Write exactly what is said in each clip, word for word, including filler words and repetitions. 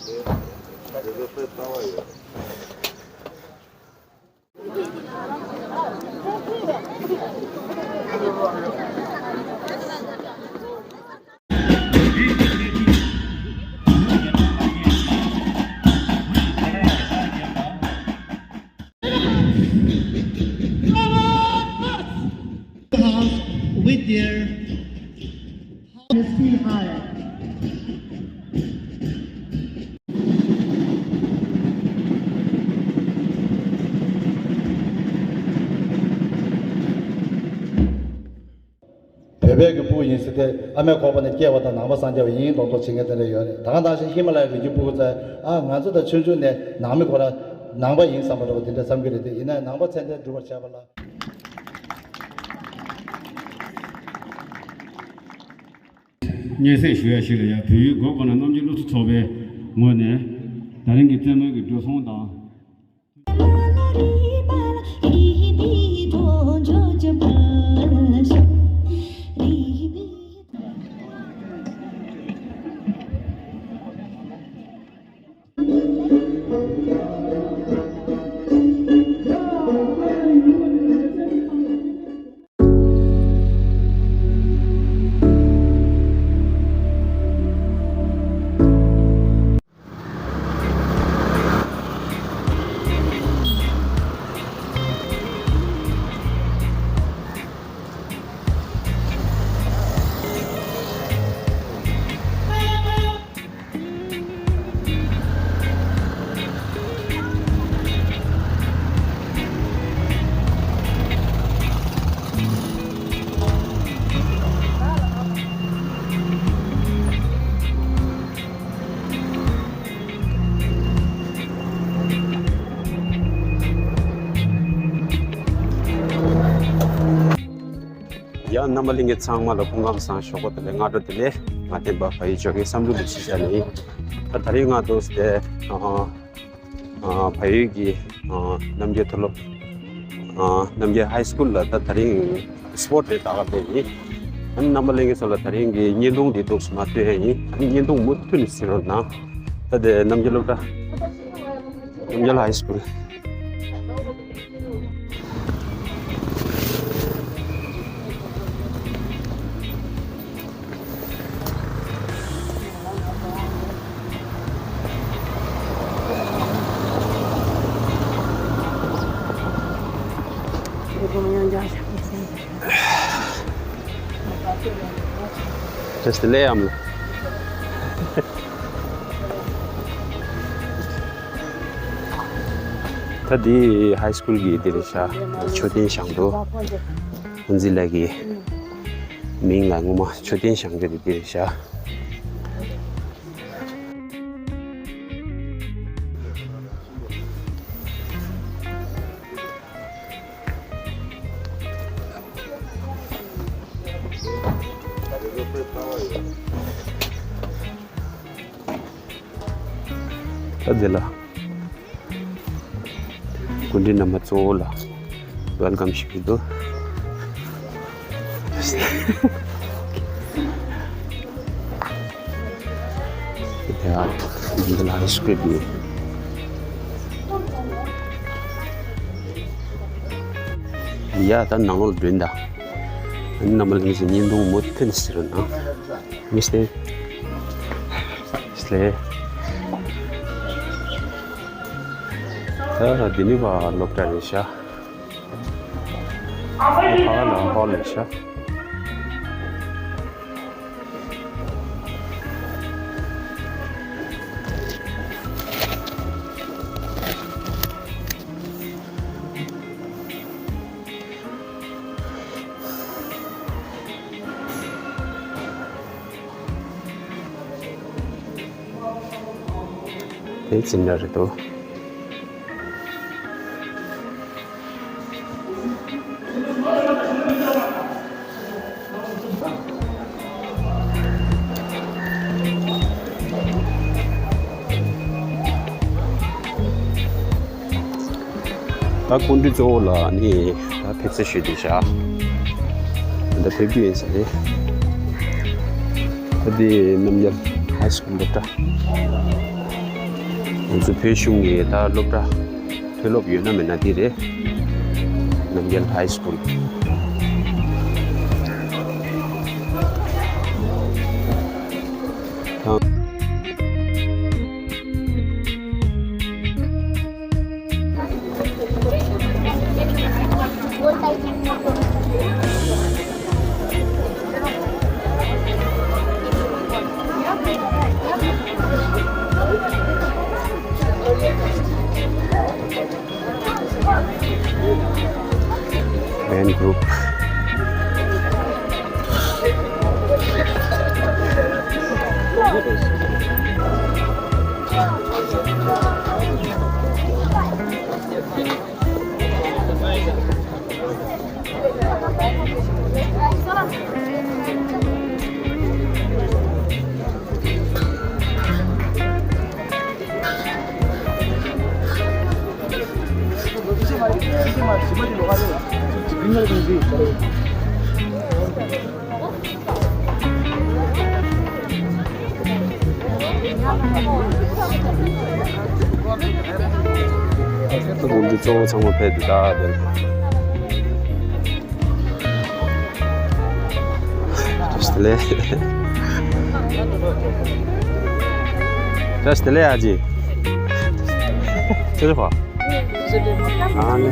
With their Palestine high. བོད་པའི་གི་སྤུ་གུ་ཡིན་ཟེར་ཏེ་ཨ་མའི་ཁོག་པ་ནས་སྐྱེས་པ་དང་ནང་པ་སངས་རྒྱས་པ་ཡིན་མདོག་མདོག་བྱེད་མཁན་དེ་འདྲ་ཡོད་རེད། ད་ག་ནང་བཞིན་ཧི་མ་ལ་ཡའི་རི་རྒྱུད་སྤུ་གུ་ཚོས་ཨ་ང་ཚོ་ད་ཆུང་ཆུང་ནས་ནང་མི་ཁོ་རང་ནང་པ་ཡིན་བསམ་པ་འདྲ་བོ་དེ་འདྲ་བསམ་གི་རེད་དེ། ཡིན་ན་ནང་པ་ཚད་ལྡན་སྒྲུབ་པར་བྱས་པ་ལ། སྙན་སེང་ཞུ་ཡ་ཞིག་ལ་ཡ། བལ་ཡུལ་སྒོ་ཀོ་ན་རྣམ་རྒྱལ་སློབ་གསོ་ཚོགས་པའི་ངོས་ནས་ད་རིང་གི་རྩེད་མོའི་གི་འགྲོ་སོང་དང་། ཡང་རྣམ་པ་ལྷན་རྒྱས་ཚང་མ་ལ་སྐུ་ཁམས་བཟང་། ཞོགས་པ་བདེ་ལེགས། སྔ་དྲོ་བདེ་ལེགས། ང་བསྟན་པ་བལ་ཡུལ་ཇོ་ཁའི་བསམ་གྲུབ་ལས་ཤིག་བྱས་ནས་ད་ད་རིང་ང་འདུག་སྟེ་ཨ་བལ་ཡུལ་གྱི་ཨ་རྣམ་རྒྱལ་མཐོ་སློབ་ཨ་རྣམ་རྒྱལ་ཧའི་སི་ཀུལ་ལ་ད་ད་རིང་སི་པོར་ཊི་རེད། ད་ག་དེ་ཡིན། ཨ་ནི་རྣམ་པ་ལྷན་རྒྱས་ཚོ་ལ་ད་རིང་གི་བརྙན་ཐུང་འདི་འདུག་སེ་མར་སྟོན་ཡ་ཡིན། ཨ་ནི་བརྙན་ཐུང་མུ་མཐུད་ནས་གཟིགས་རོགས་གནང་། ད་དེ་རྣམ་རྒྱལ་སློབ་གྲྭ། རྣམ་རྒྱལ་ཧའི་སི་ཀུལ། Just ལས་ཡམ། ད་འདི་ཧའི་སི་ཀུལ་གྱི་འདི་རེད་ཤག་མཆོད་རྟེན་བཞེངས་འདུག་ཀུན་གཟིགས་ལགས་ཀྱི་མིང་ལ་སྔོན་མ་མཆོད་རྟེན་བཞེངས་རྒྱུ་དེ་འདི་རེད་ཤག་ད་འདི་ལ་སྐུ་མགྲོན་རྣམ་པ་གཙོ་བོ་ལ་ཝེལ་ཀམ་ཞུ་གི་འདུག་ཡ། འདི་ལ་ཨའི་སི་ཀྲིམ་ཡོད། ཡ། ད་ནང་ལོགས་ལ་འགྲོ་ཡིན་ད། རྣམ་པ་ལྷན་རྒྱས་ཚོ་བརྙན་ཐུང་མུ་མཐུད་ནས་གཟིགས་རོགས་གནང་། མི་སྟེ། སླེ། ད་འདི་ནི་བ་སློབ་གྲྭ་རེད་ཤག་ཧ་ལ་ཧོལ་ལས་ཤག་དེ་ཅི་འདྲ་རེད་དོ། ད་སྐུ་མགྲོན་གཙོ་བོ་ལ་ནི་ད་ཕེབས་བསུ་ཞུས་ཏེ་བཞག་ད་ཕེབས་རྒྱུ་ཡིན་ས་རེད། ད་འདི་རྣམ་རྒྱལ་ཧའི་སི་ཀུལ་སློབ་གྲྭ། ང་ཚོ་བོད་གཞུང་གི་ད་སློབ་གྲྭ་མཐོ་སློབ་ཡོད་ན་མེད་ན་འདི་རེད། རྣམ་རྒྱལ་ཧའི་སི་ཀུལ། Band group. སྐུ་མགྲོན་གཙོ་བོ་ཚང་མ་ཕེབས་འདུག་ད་དེ། བཀྲ་ཤིས་བདེ་ལེགས། བཀྲ་ཤིས་བདེ་ལེགས་ཨ་ཅེ། ཆེ་ཆེ་ཕ། ཨ་ལེ།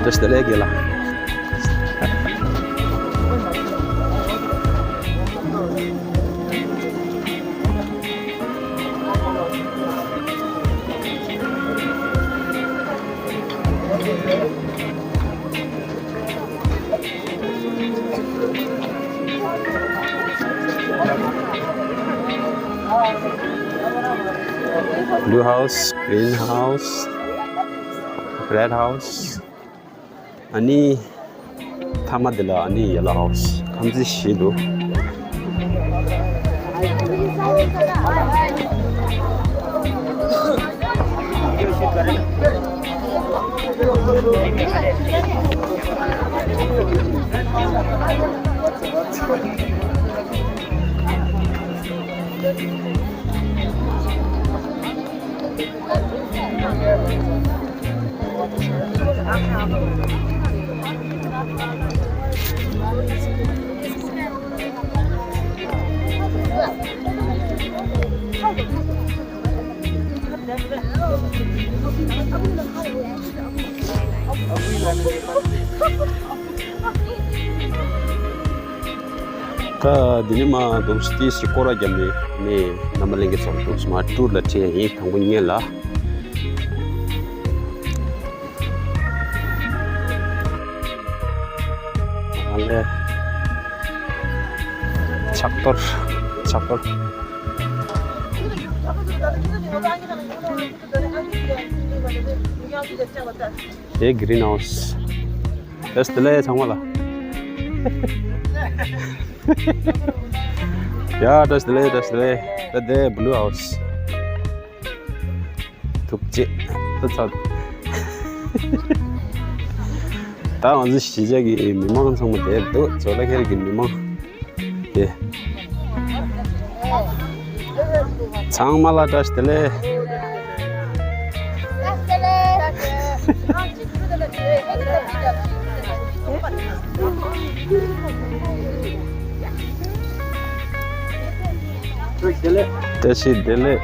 བཀྲ་ཤིས་བདེ་ལེགས་རྒན་ལགས། Blue house, green house, red house. ཨ་ནི། མཐའ་མ་དེ་ལ་ཨ་ནི་yellow house ཁང་བརྩེགས་བཞི་འདུག་ད་འདི་ནས་མར་འདུག་སེ་ཏོག་ཙམ་སྐོར་ར་བརྒྱབ་ནས་ནས་རྣམ་པ་ལྷན་རྒྱས་ཚོར་འདུག་སེ་མར་ཊུར་ལ་ཁྲིད་ཡིན། དང་པོ་ཉིད་ལ། ཨ་ལེ། ཕྱག་རྡོར། ཕྱག་རྡོར། དེ་green house། བཀྲ་ཤིས་བདེ་ལེགས་ཚང་མ་ལ། ཡ་བཀྲ་ཤིས་བདེ་ལེགས། བཀྲ་ཤིས་བདེ་ལེགས། ད་དེ་blue house། ཐུགས་རྗེ་ཆེ། ད་ང་ཚོ་གཞིས་ཆགས་ཀྱི་མི་མང་ཚང་མ་དེར་འདུག་ཇོ་ལ་ཁེལ་གྱི་མི་མང་དེ། ཚང་མ་ལ་བཀྲ་ཤིས་བདེ་ལེགས། བཀྲ་ཤིས་བདེ་ལེགས།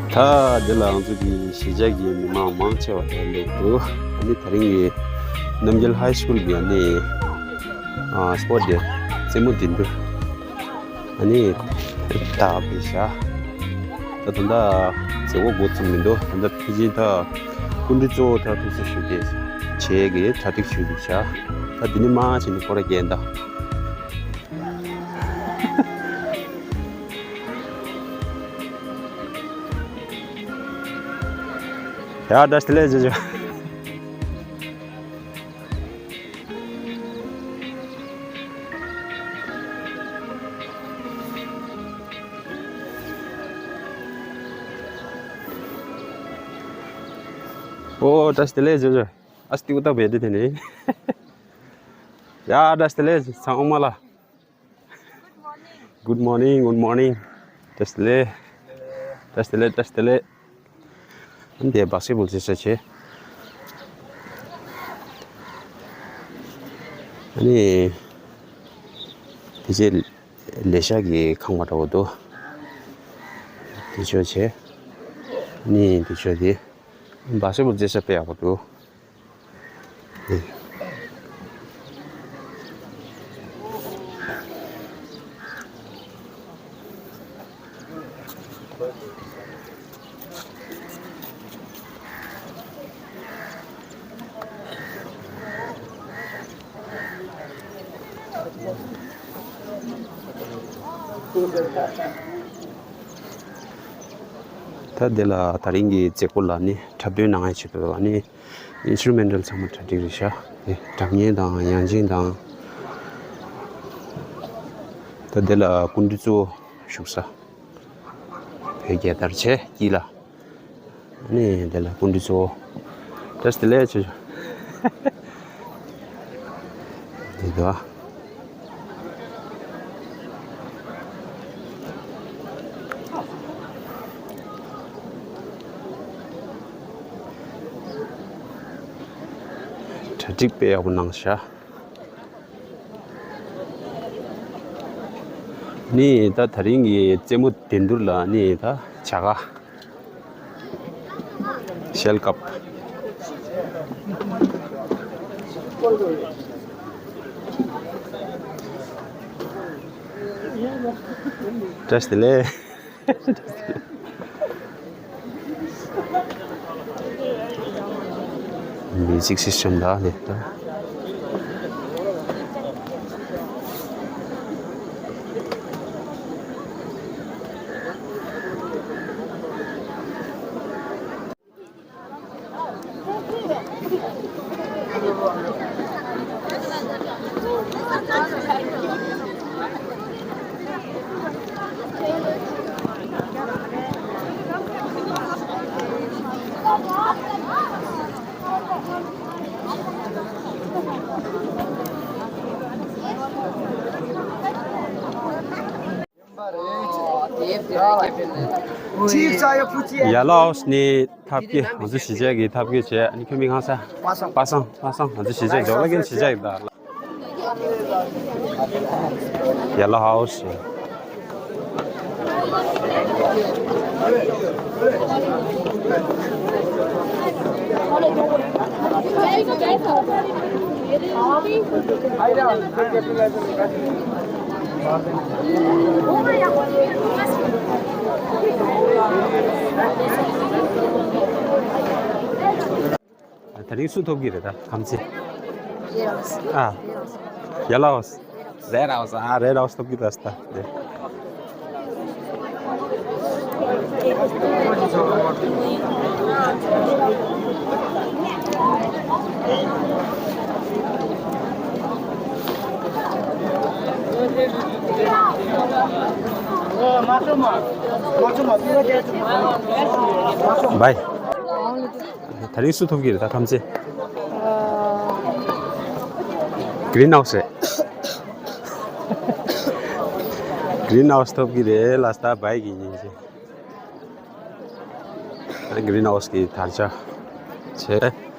ད་འདི་ལ་ང་ཚོ་གི་གཞིས་ཆགས་ཀྱི་མི་མང་མང་ཆེ་བ་དེ་སླེབས་འདུག་ཨ་ནི་དེ་རིང་གི་རྣམ་རྒྱལ་ཧའི་སི་ཀུལ་གྱི་ཨ་ནི་ཨ་སྤོར་ཊི་ཌེ་རྩེད་མོ་འགྲན་བསྡུར། ཨ་ནི་ད་བས་ཤ། ད་ད་ལྟ་མཛད་སྒོ་འགོ་ཚུགས་མི་འདུག་ད་ལྟ་ཕལ་ཆེར་ད་སྐུ་མགྲོན་གཙོ་བོ་ད་ཐུགས་རྗེ་ཆེ་བྱས་ཀྱི་གྲ་སྒྲིག་ཞུས་འདུག་ཤ། ད་འདི་ནས་མར་ཕྱིན་ནས་སྐོར་ར་རྒྱག་ཡིན་ད། ཡ་བཀྲ་ཤིས་བདེ་ལེགས་ཇོ་ཇོ། ཨོ་བཀྲ་ཤིས་བདེ་ལེགས་ཇོ་ཇོ། ཨ་སྟེ་ཨུ་ཏ་བེ་དེ་དེ་ནི། ཡ་བཀྲ་ཤིས་བདེ་ལེགས་ཚང་མ་ལ། Good morning, good morning. བཀྲ་ཤིས་བདེ་ལེགས། བཀྲ་ཤིས་བདེ་ལེགས། བཀྲ་ཤིས་བདེ་ལེགས། ཨ་ནི་དེ་སྦག་སེ་བུལ་ཟེར་ས་ཆེ། ཨ་ནི་དེ་ཆེ་ལེ་ཤ་གི་ཁང་པ་འདྲ་བོ་འདུག་དེ་ཆོ་ཆེ། ཨ་ནི་དེ་ཆོ་དེ་སྦག་སེ་བུལ་ཟེར་ས་དཔེ་ཡག་པོ་འདུག་ད་འདི་ལ་དེ་རིང་གི་མཛད་སྒོ་ལ་ནི་འཁྲབ་སྟོན་གནང་ཡ་ཆེད་དུ་ནི་ཨིན་སི་ཊུ་མེན་ཊལ་ཚང་མ་གྲ་སྒྲིག་རེད་ཤག་དེ་སྒྲ་སྙན་དང་ཡང་ཅིན་དང་། ད་འདི་ལ་སྐུ་མགྲོན་གཙོ་བོ་བཞུགས་ས་བོད་རྒྱལ་དར་ཆེ་དཀྱིལ་ལ། ནི་འདི་ལ་སྐུ་མགྲོན་གཙོ་བོ། བཀྲ་ཤིས་བདེ་ལེགས་ཆེ་ཆུང་། འདི་དོ། གྲ་སྒྲིག་དཔེ་ཡག་པོ་གནང་ཤག་ནི་ད་དེ་རིང་གི་རྩེད་མོ་འགྲན་བསྡུར་ལ་ནི་ད་བྱ་དགའ་ཤེལ་ཀབ། བཀྲ་ཤིས་བདེ་ལེགས། མིའུ་ཟིག་སིས་ཊམ་ད་ལེ་ད། ཡ་ལ་ཧའོ་སི་ནས་ཐབས་ཀྱི་ང་ཚོ་གཞིས་ཆགས་ཀྱི་ཐབས་ཀྱི་བྱས། ཨ་ནི་ཁྱོད་མི་གང་ས། པ་སངས། པ་སངས། པ་སངས། ང་ཚོ་གཞིས་ཆགས་འཇོག་ལ་མཁན་གཞིས་ཆགས་ཡིན་ད། ཡ་ལ་ཧའོ་སི། དེ་རིང་སུ་ཐོབ་ཀྱི་རེད་ད་ཁམས་ཚེ། ཨ། ཡ་ལ་ཧའོ་སི། རེད་ཧའོ་སི། ཨ། རེད་ཧའོ་སི་ཐོབ་ཀྱི་རེད་ད། བའི། དེ་རིང་སུ་ཐོབ་ཀྱི་རེད་ད་ཁམས་ཚེ། གྷི་རིན་ཧའོ་སི་རེད། གྷི་རིན་ཧའོ་སི་ཐོབ་ཀྱི་རེད་ལ་ད་བའི་གི་ཉིན་ཅིག་གྷི་རིན་ཧའོ་སི་གི་དར་ཆ་བྱས།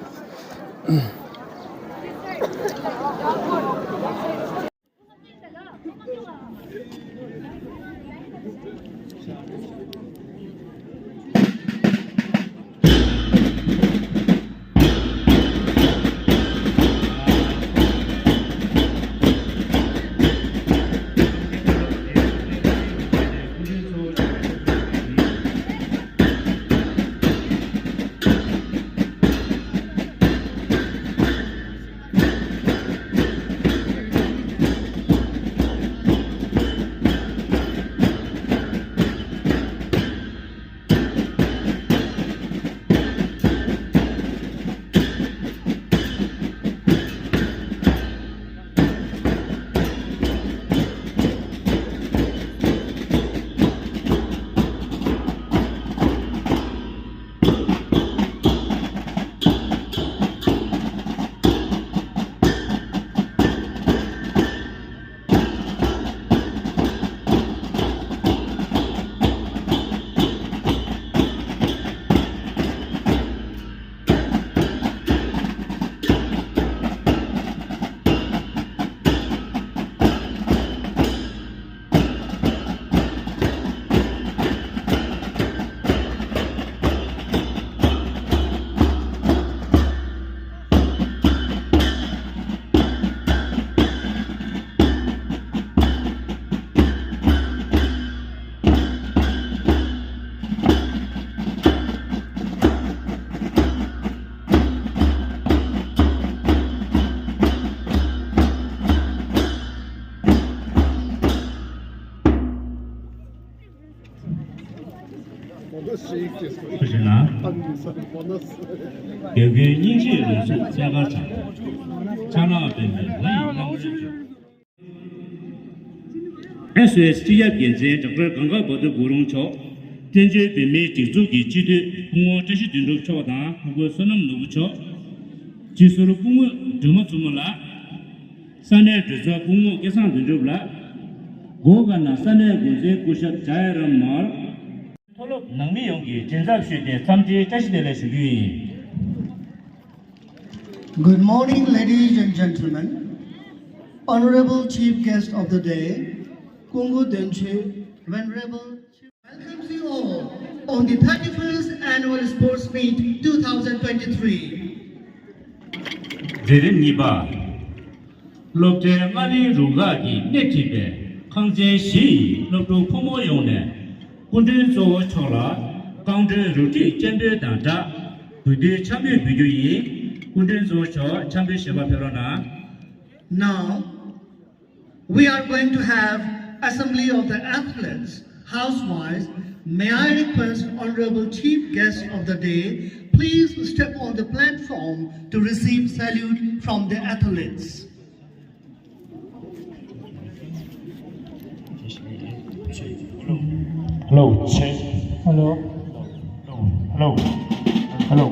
ཐུགས་རྗེ་གནང་། རྒྱལ་ཀུན་སྙིང་རྗེའི་རང་གཟུགས་རྩེ་དཀར་གྲགས། ཕྱག་ན་པདྨོའི་ལྷ་ཡི་རྣམ་ཐར་བརྗོད། ཨེས་ཨོ་ཨེས་སྤྱི་ཁྱབ་འགན་འཛིན་ཌོག་ཊར་གངས་དཀར་དཔའ་ཐུལ་དགུ་རོང་མཆོག་བཙན་བྱོལ་བོད་མིའི་སྒྲིག་འཛུགས་ཀྱི་སྤྱི་འཐུས་སྐུ་ངོ་བཀྲ་ཤིས་དོན་གྲུབ་མཆོག་དང་སྐུ་ངོ་བསོད་ནམས་ནོར་བུ་མཆོག་སྤྱི་ཟུར་སྐུ་ངོ་སྒྲོལ་མ་མཚོ་མོ་ལགས། ས་གནས་གྲོས་ཚོགས་སྐུ་ངོ་སྐལ་བཟང་དོན་གྲུབ་ལགས། སྒོ་ཁ་ནང་ས་གནས་འགོ་འཛིན་སྐུ་ཞབས་ཇ་ཡ་རམ་མར། མཐོ་སློབ་ནང་མི་ཡོངས་ཀྱི་མགྲིན་ཚབ་ཞུས་ཏེ་འཚམས་འདྲིའི་བཀྲ་ཤིས་བདེ་ལེགས་ཞུ་རྒྱུ་ཡིན། Good morning, ladies and gentlemen. Honorable Chief Guest of the Day, Kungu Denche, Venerable Chief, welcomes you all on the thirty-first Annual Sports Meet two thousand twenty-three. མཛད་རིམ་གཉིས་པ། སློབ་གྲྭའི་རྔ་གླིང་རུ་ཁག་གིས་སྣེ་ཁྲིད་པའི་ཁང་ཚན་བཞི་ཡི་སློབ་ཕྲུག་ཕོ་མོ་ཡོངས་ནས་སྐུ་མགྲོན་གཙོ་བོ་མཆོག་ལ་རྐང་དྲུང་རུ་ཁྲིད་སྤྱན་འབུལ་དང་སྦྲགས་གུས་འདུད་ཕྱག་འབུལ་འབུལ་རྒྱུ་ཡིན། སྐུ་མགྲོན་གཙོ་བོ་མཆོག་ཕྱག་འབུལ་ཞལ་པར་ཕེབས་རོགས་གནང་། Now, we are going to have Assembly of the Athletes, housewise. May I request Honorable Chief Guest of the Day, please step on the platform to receive salute from the athletes. Hello, check. Hello. Hello. Hello.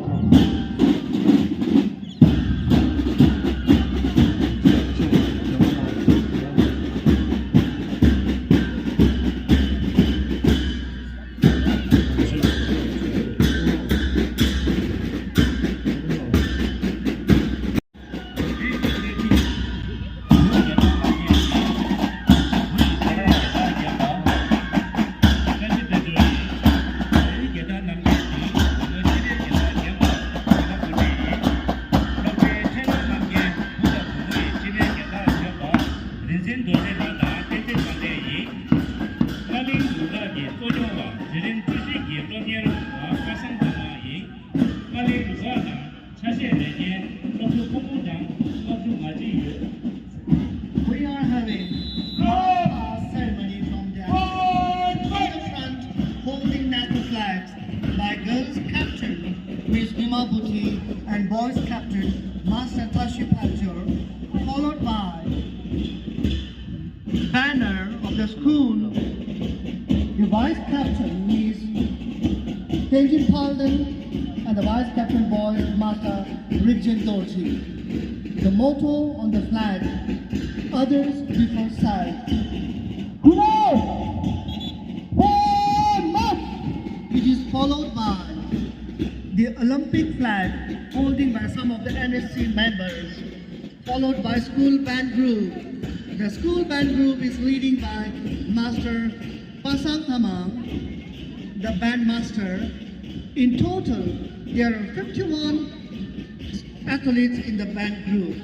རིག་འཛིན་རྡོ་རྗེ་ལགས་དང་བསྟན་འཛིན་དབང་ལྡན་ཡིན། རྔ་གླིང་རུ་ཁག་གི་གཙོ་སྐྱོང་བ་འཛིན་རིམ་བཅུ་བཞི་གི་སློབ་གཉེར་བ་པ་སངས་དྷ་རྨ་ཡིན། རྔ་གླིང་རུ་ཁག་དང་ཆ་ཤས་མེད་མཁན་སློབ་ཕྲུག་ཕོ་མོ་དང་སློབ་ཕྲུག་མ་བྱན་ཡོད། We are having a ceremony from the, from the front, holding national flags by girls captain Miss Nima Bhuti and boys captain Master Tashi Phalchor, followed by banner of the school, the vice captain is Tenjin Palden and the vice captain boy Master Rikjin Dorji. The motto on the flag, "Others before self." Kumo! Forward march! It is followed by the Olympic flag holding by some of the N S C members, followed by school band group. The school band group is leading by Master Pasang Thamang, the band master. In total, there are fifty-one athletes in the band group.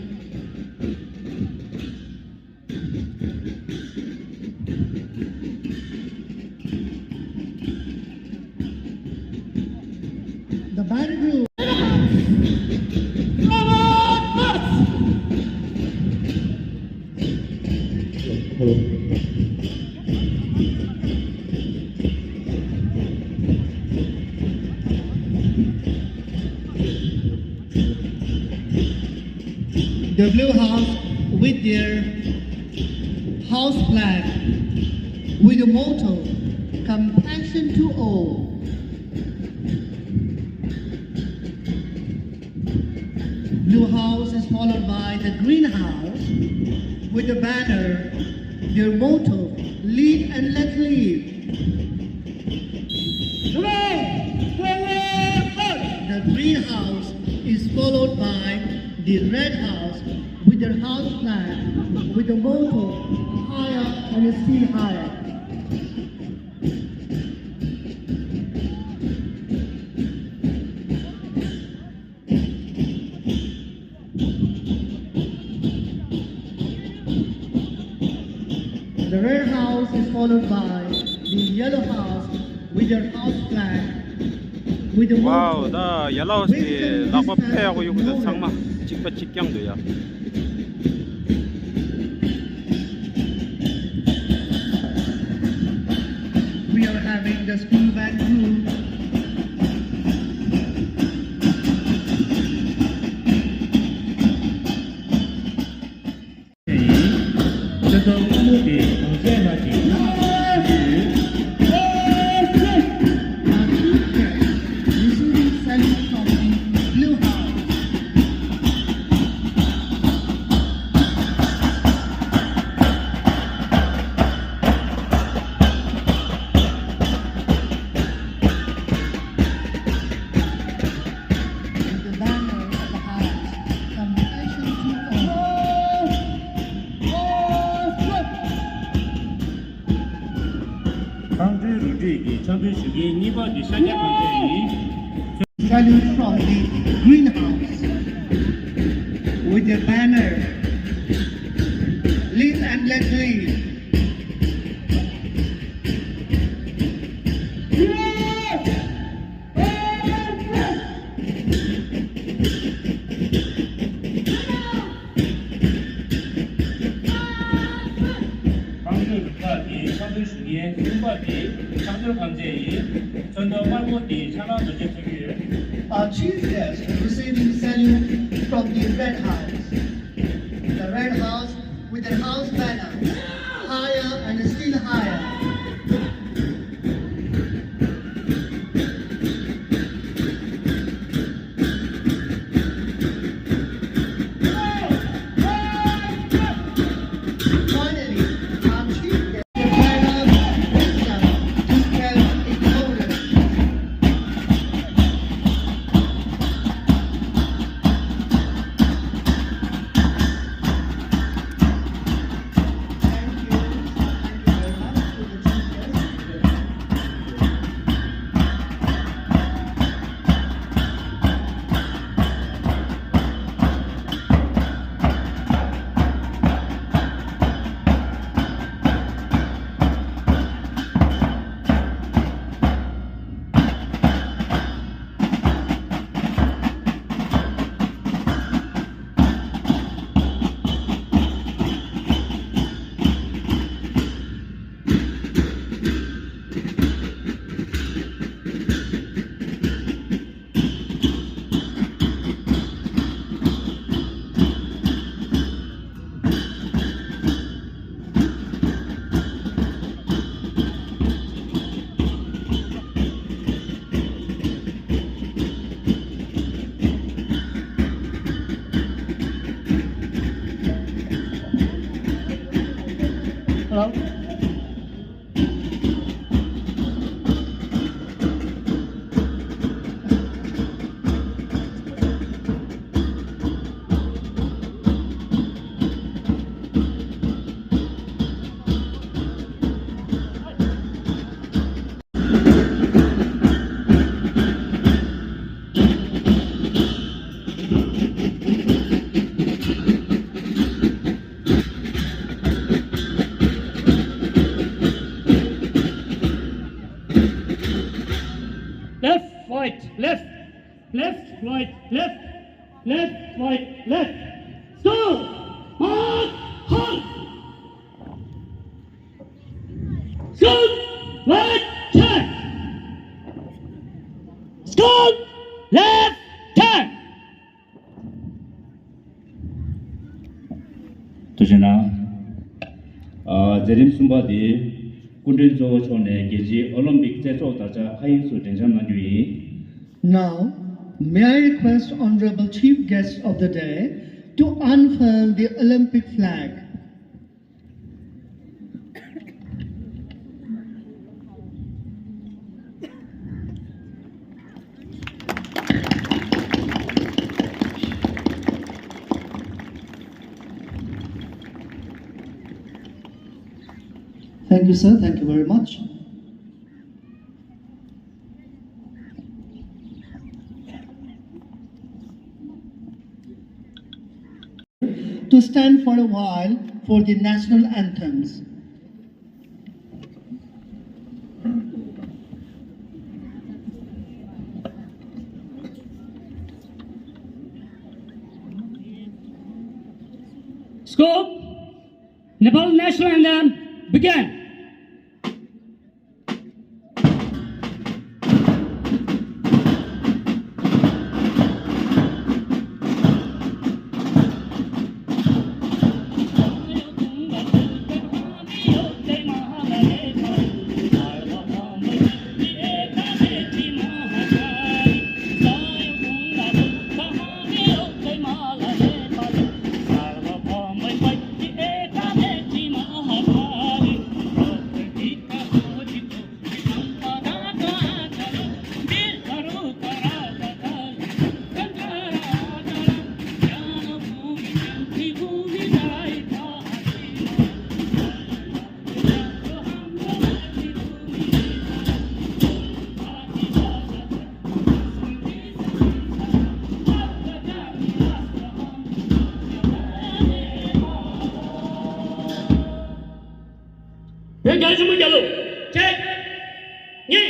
The band group. The Blue House with their house flag with the motto, "Compassion to all." Blue House is followed by the Green House with the banner, their motto, "Lead and let live." The Green House is followed by the Red House with their house flag with the motto, "Higher and Still Higher." The red house is followed by the yellow house with their house flag, with the motto, Wow, ད་ཡ་ལ་ཧོས་དེ་ལག་པ་ཕལ་ཡག་པོ་ཡོད་གི་འདུག་ཚང་མ་གཅིག་པ་གཅིག་རྐྱང་འདུག་ཡ། We are having the school band group ཀླུ་དེ་གང་ཚད་ན་ཅིག་ཡོད། Receiving salute from the Blue House. With the banner of the house, congratulations to all. ཁང་ཁྲོའི་རུ་སྒྲིག་གི་ཕྱག་འབུལ་ཞུ་མཁན་གཉིས་པ་དེ་ཤཱཀྱ་ཁང་ཚན་ཡིན། Salute from the greenhouse with the banner, Live and Let Live. ཁང་ཁྲོའི་རུ་ཁག་གི་ཕྱག་འབུལ་ཞུ་མཁན་གསུམ་པ་དེ་ཕྱག་རྡོར་ཁང་ཚན་ཡིན། ཚོན་མདོག་དམར་པོ་དེ་ཕྱག་ན་རྡོ་རྗེ་མཚོན་གྱི་ཡོད། Our chief guest receiving salute from the Red House. The Red House with the house banner, higher and still higher. Finally, our chief guest, the banner, wisdom, to tell ignorance. Thank you. Thank you very much to the teachers. Hello. Left, right, left, left, right, left, left, right, left. Stop! Halt! Halt! Stop! Right, turn! Stop! Left, turn! ཐུགས་རྗེ་གནང་། ཨ། མཛད་རིམ་གསུམ་པ་དེ་སྐུ་མགྲོན་གཙོ་བོ་མཆོག་ནས་རྒྱལ་སྤྱིའི་ཨོ་ལིམ་པིག་རྩེད་ཚོགས་དར་ཆ་མཁའ་དབྱིངས་སུ་སྒྲེང་འཇམ་གནང་རྒྱུ་ཡིན། Now, may I request Honorable Chief Guest of the Day to unfurl the Olympic flag? Thank you, sir. Thank you very much. To stand for a while for the national anthems. Scope, Nepal national anthem, begin. བོད་རྒྱལ་ཆེན་པོ་རྒྱལ་ལོ། ཆེད། ཉེ།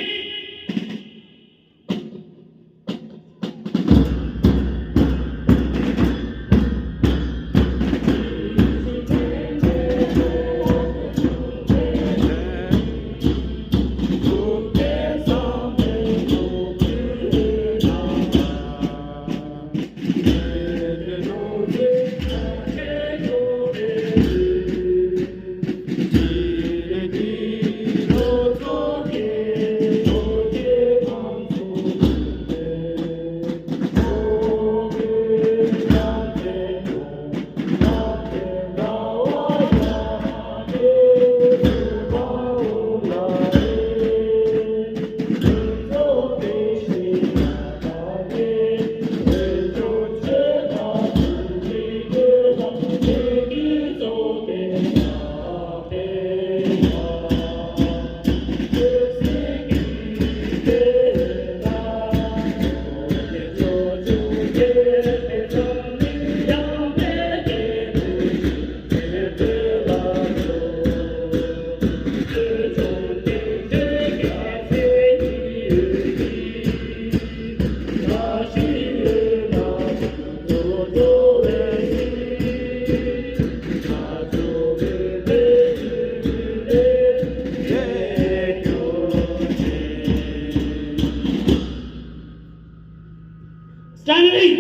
Standing.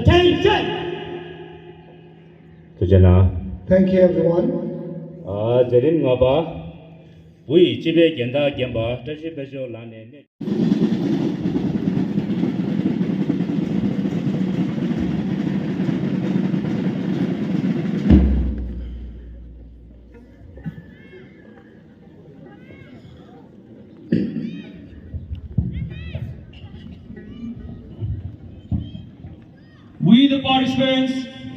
Attention. ཐུགས་རྗེ་གནང་། Thank you, everyone. ཨ། མཛད་རིམ་ལྔ་པ། བུ་ཡི་སྤྱི་པའི་རྒྱན་དར་བརྒྱན་པ་བཀྲ་ཤིས་དཔལ་འབྱོར་ལགས་ནས་གནས། We, the participants,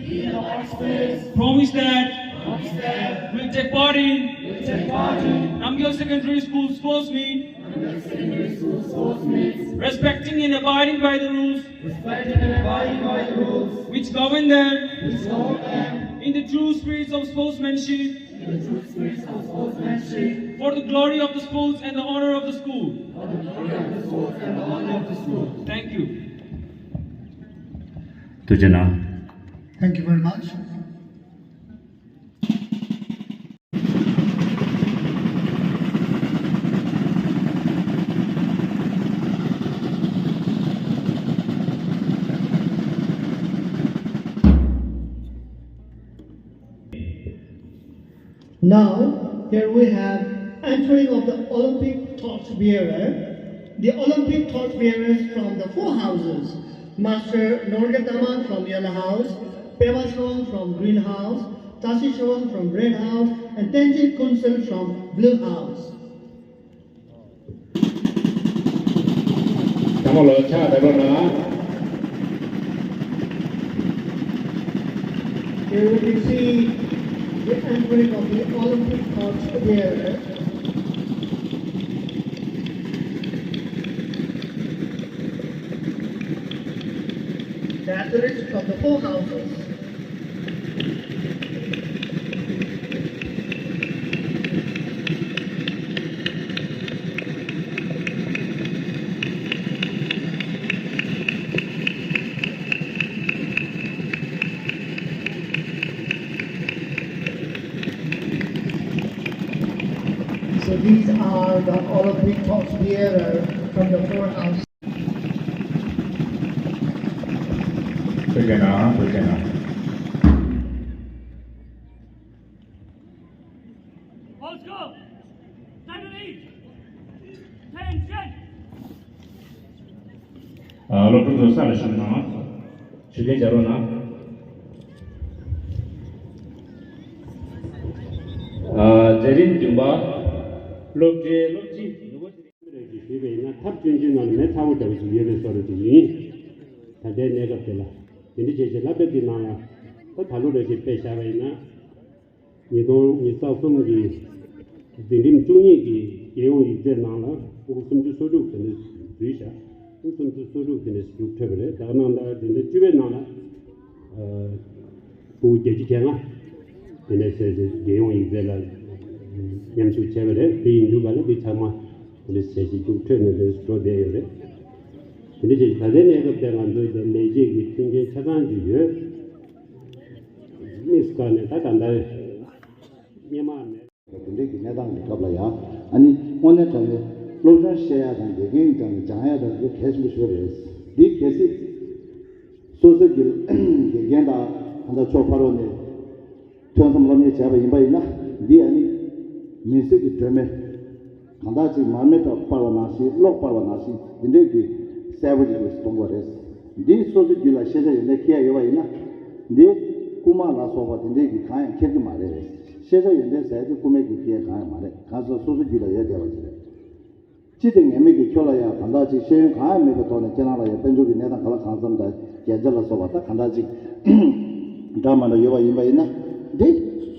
We, the participants, promise that promise that we'll take part in we'll take part in Namgyal Secondary School sports meet, Namgyal Secondary School sports meet, respecting and abiding by the rules respecting and abiding by the rules which govern them, which govern them, in the true spirits of sportsmanship, in the true spirits of sportsmanship, for the glory of the sports and the honor of the school. For the glory of the sports and the honor of the school. Thank you. ཐུགས་རྗེ་གནང་། Thank you very much. Now, here we have entering of the Olympic torch bearer. The Olympic torch bearers from the four houses, Master Norgay Tamang from yellow house, Pema Chawang from green house, Tashi Chawang from red house, and Tenzin Kunsel from blue house. ཚང་མ་ལོ་ཕྱག་བདེ་པོ་གནང་། Here we can see the entering of the Olympic torch bearer. The athletes from the four houses. So these are the Olympic torch bearer from the four houses. ཐུགས་རྗེ་གནང་། ཐུགས་རྗེ་གནང་། Let's go! Stand at ease! Attention! ཨ། སློབ་ཕྲུག་ཚོ་ས་ལ་བཞུགས་གནང་། བཞུགས་གདན་འཇགས་རོགས་གནང་། ཨ། མཛད་རིམ་བདུན་པ། སློབ་གྲྭའི་སློབ་སྤྱི་ནུ་བོ་ཚེ་རིང་རེ་ཞིག་ཞུས་པ་ཡིན་ན། ཐབ་ཆུང་ཆུང་ནང་ལ་མེ་ཚ་བོ་འདྲ་བོ་ཞིག་ཡོད་པའི་བཟོ་འདྲ་ཅིག་ཡིན། ད་ལྟའི་གནས་སྐབས་དེ་ལ་དེ་འདྲ་བྱས་བྱས་ལ་དཔེ་དེ་ནང་ལ་ད་ད་ལོ་རེ་ཞིག་དཔེ་བཞག་པ་ཡིན་ན། ཉིས་སྟོང་ཉི་ཤུ་རྩ་གསུམ་གྱི་འཛིན་རིམ་བཅུ་གཉིས་ཀྱི་རྒྱལ་ཡོངས་ཡིག་ཚད་ནང་ལ་ཕྲུ་གུ་སུམ་ཅུ་སོ་དྲུག་དེ་འདྲ་འཛུལ་བཞག་ཕྲུ་གུ་སུམ་ཅུ་སོ་དྲུག་དེ་འདྲ་ཞིག་འཕྲོད་པ་རེད། ད་ག་ནང་ལྟར་དེ་འདྲ་བཅུ་པའི་ནང་ལ་ཕྲུ་གུ་བརྒྱད་ཅུ་གྱ་ལྔ་དེ་འདྲ་ཟེར་ཏེ་རྒྱལ་ཡོངས་ཡིག་ཚད་ལ་ མཉམ་ཞུགས་བྱས་པ་རེད། དེ་ཡིན་དུས་ག་ལ་དེ་ཚང་མ་དེ་འདྲ་བྱས་ཤིག་ཅུང་འཕྲོས་ནས་དེ་འགྲོ་བསྡད་ཡོད་རེད། དེ་འདྲ་བྱས་ཤིག་ད་ལྟའི་གནས་སྐབས་དེ་ང་ཚོའི་དེ་ལས་བྱེད་ཀྱི་མཐུན་རྐྱེན་ཆ་ཚང་ཅིག་ཡོད། དམིགས་སུ་བཀར་ནས་ད་ད་ལྟ་སྔོན་མ་མེད། དེ་འདྲའི་གི་གནས་སྟངས་ཀྱི་སྐབས་ལ་ཡང་ཨ་ནི་དངོས་གནས་དྲང་གནས་སློབ་སྦྱོང་བཤད་ཡ་དང་དགེ་རྒན་དང་སྦྱང་ཡ་དང་དེ་གལ་ཆེན་པོ་ཞིག་རེད། འདི་གལ་སྲིད་སོ་སོ་གི་དགེ་རྒན་དང་ད་ལྟ་ཕྱོགས་ཕ་རོལ་ནས་ཐོན་མཚམས་སློབ་གཉེར་བྱས་པ་ཡིན་པ་ཡིན་ན། འདི་ཨ་ནི་མི་ཚེ་གི་སྒྲོན་མེ་གང་དག་ཅིག་མར་མེ་སྤར་བ་ནང་བཞིན་གློག་སྤར་བ་ནང་བཞིན་འདི་འདྲའི་གི་གསལ་པོ་ཅིག་གཏོང་དགོས་རེད། འདི་སོ་སོའི་རྒྱུད་ལ་ཤེས་བྱ་ཡོན་ཏན་འཁྱེར་ཡ་ཡོད་པ་ཡིན་ན། འདི་རྐུ་མ་ལ་སོགས་པ་དེ་འདྲའི་གི་གང་ཡང་འཁྱེར་གྱི་མ་རེད། ཤེས་བྱ་ཡོན་ཏན་ཟེར་དེ་རྐུ་མའི་གི་འཁྱེར་ཡ་གང་ཡང་མ་རེད། གང་ཟག་སོ་སོའི་རྒྱུད་ལ་ཡོད་བསྡད་པ་ཅིག་རེད། ཅི་སྟེ་ངེས་མེད་ཀྱི་ཁྱོད་ལ་ཡང་གང་དག་ཅིག་ཤེས་ཡོན་གང་ཡང་མེད་པའི་ཐོག་ནས་ཁྱེད་རང་ལ་ཡང་དཔལ་འབྱོར་གྱི་གནས་སྟངས་ག་ལ་གང་འཚམ་དང་རྒྱན་ཆ་ལ་སོགས་པ་ད་གང་དག་ཅིག་འདྲ་མ་འདྲ་ཡོད་པ་ཡིན་པ་ཡིན་ན། འདི་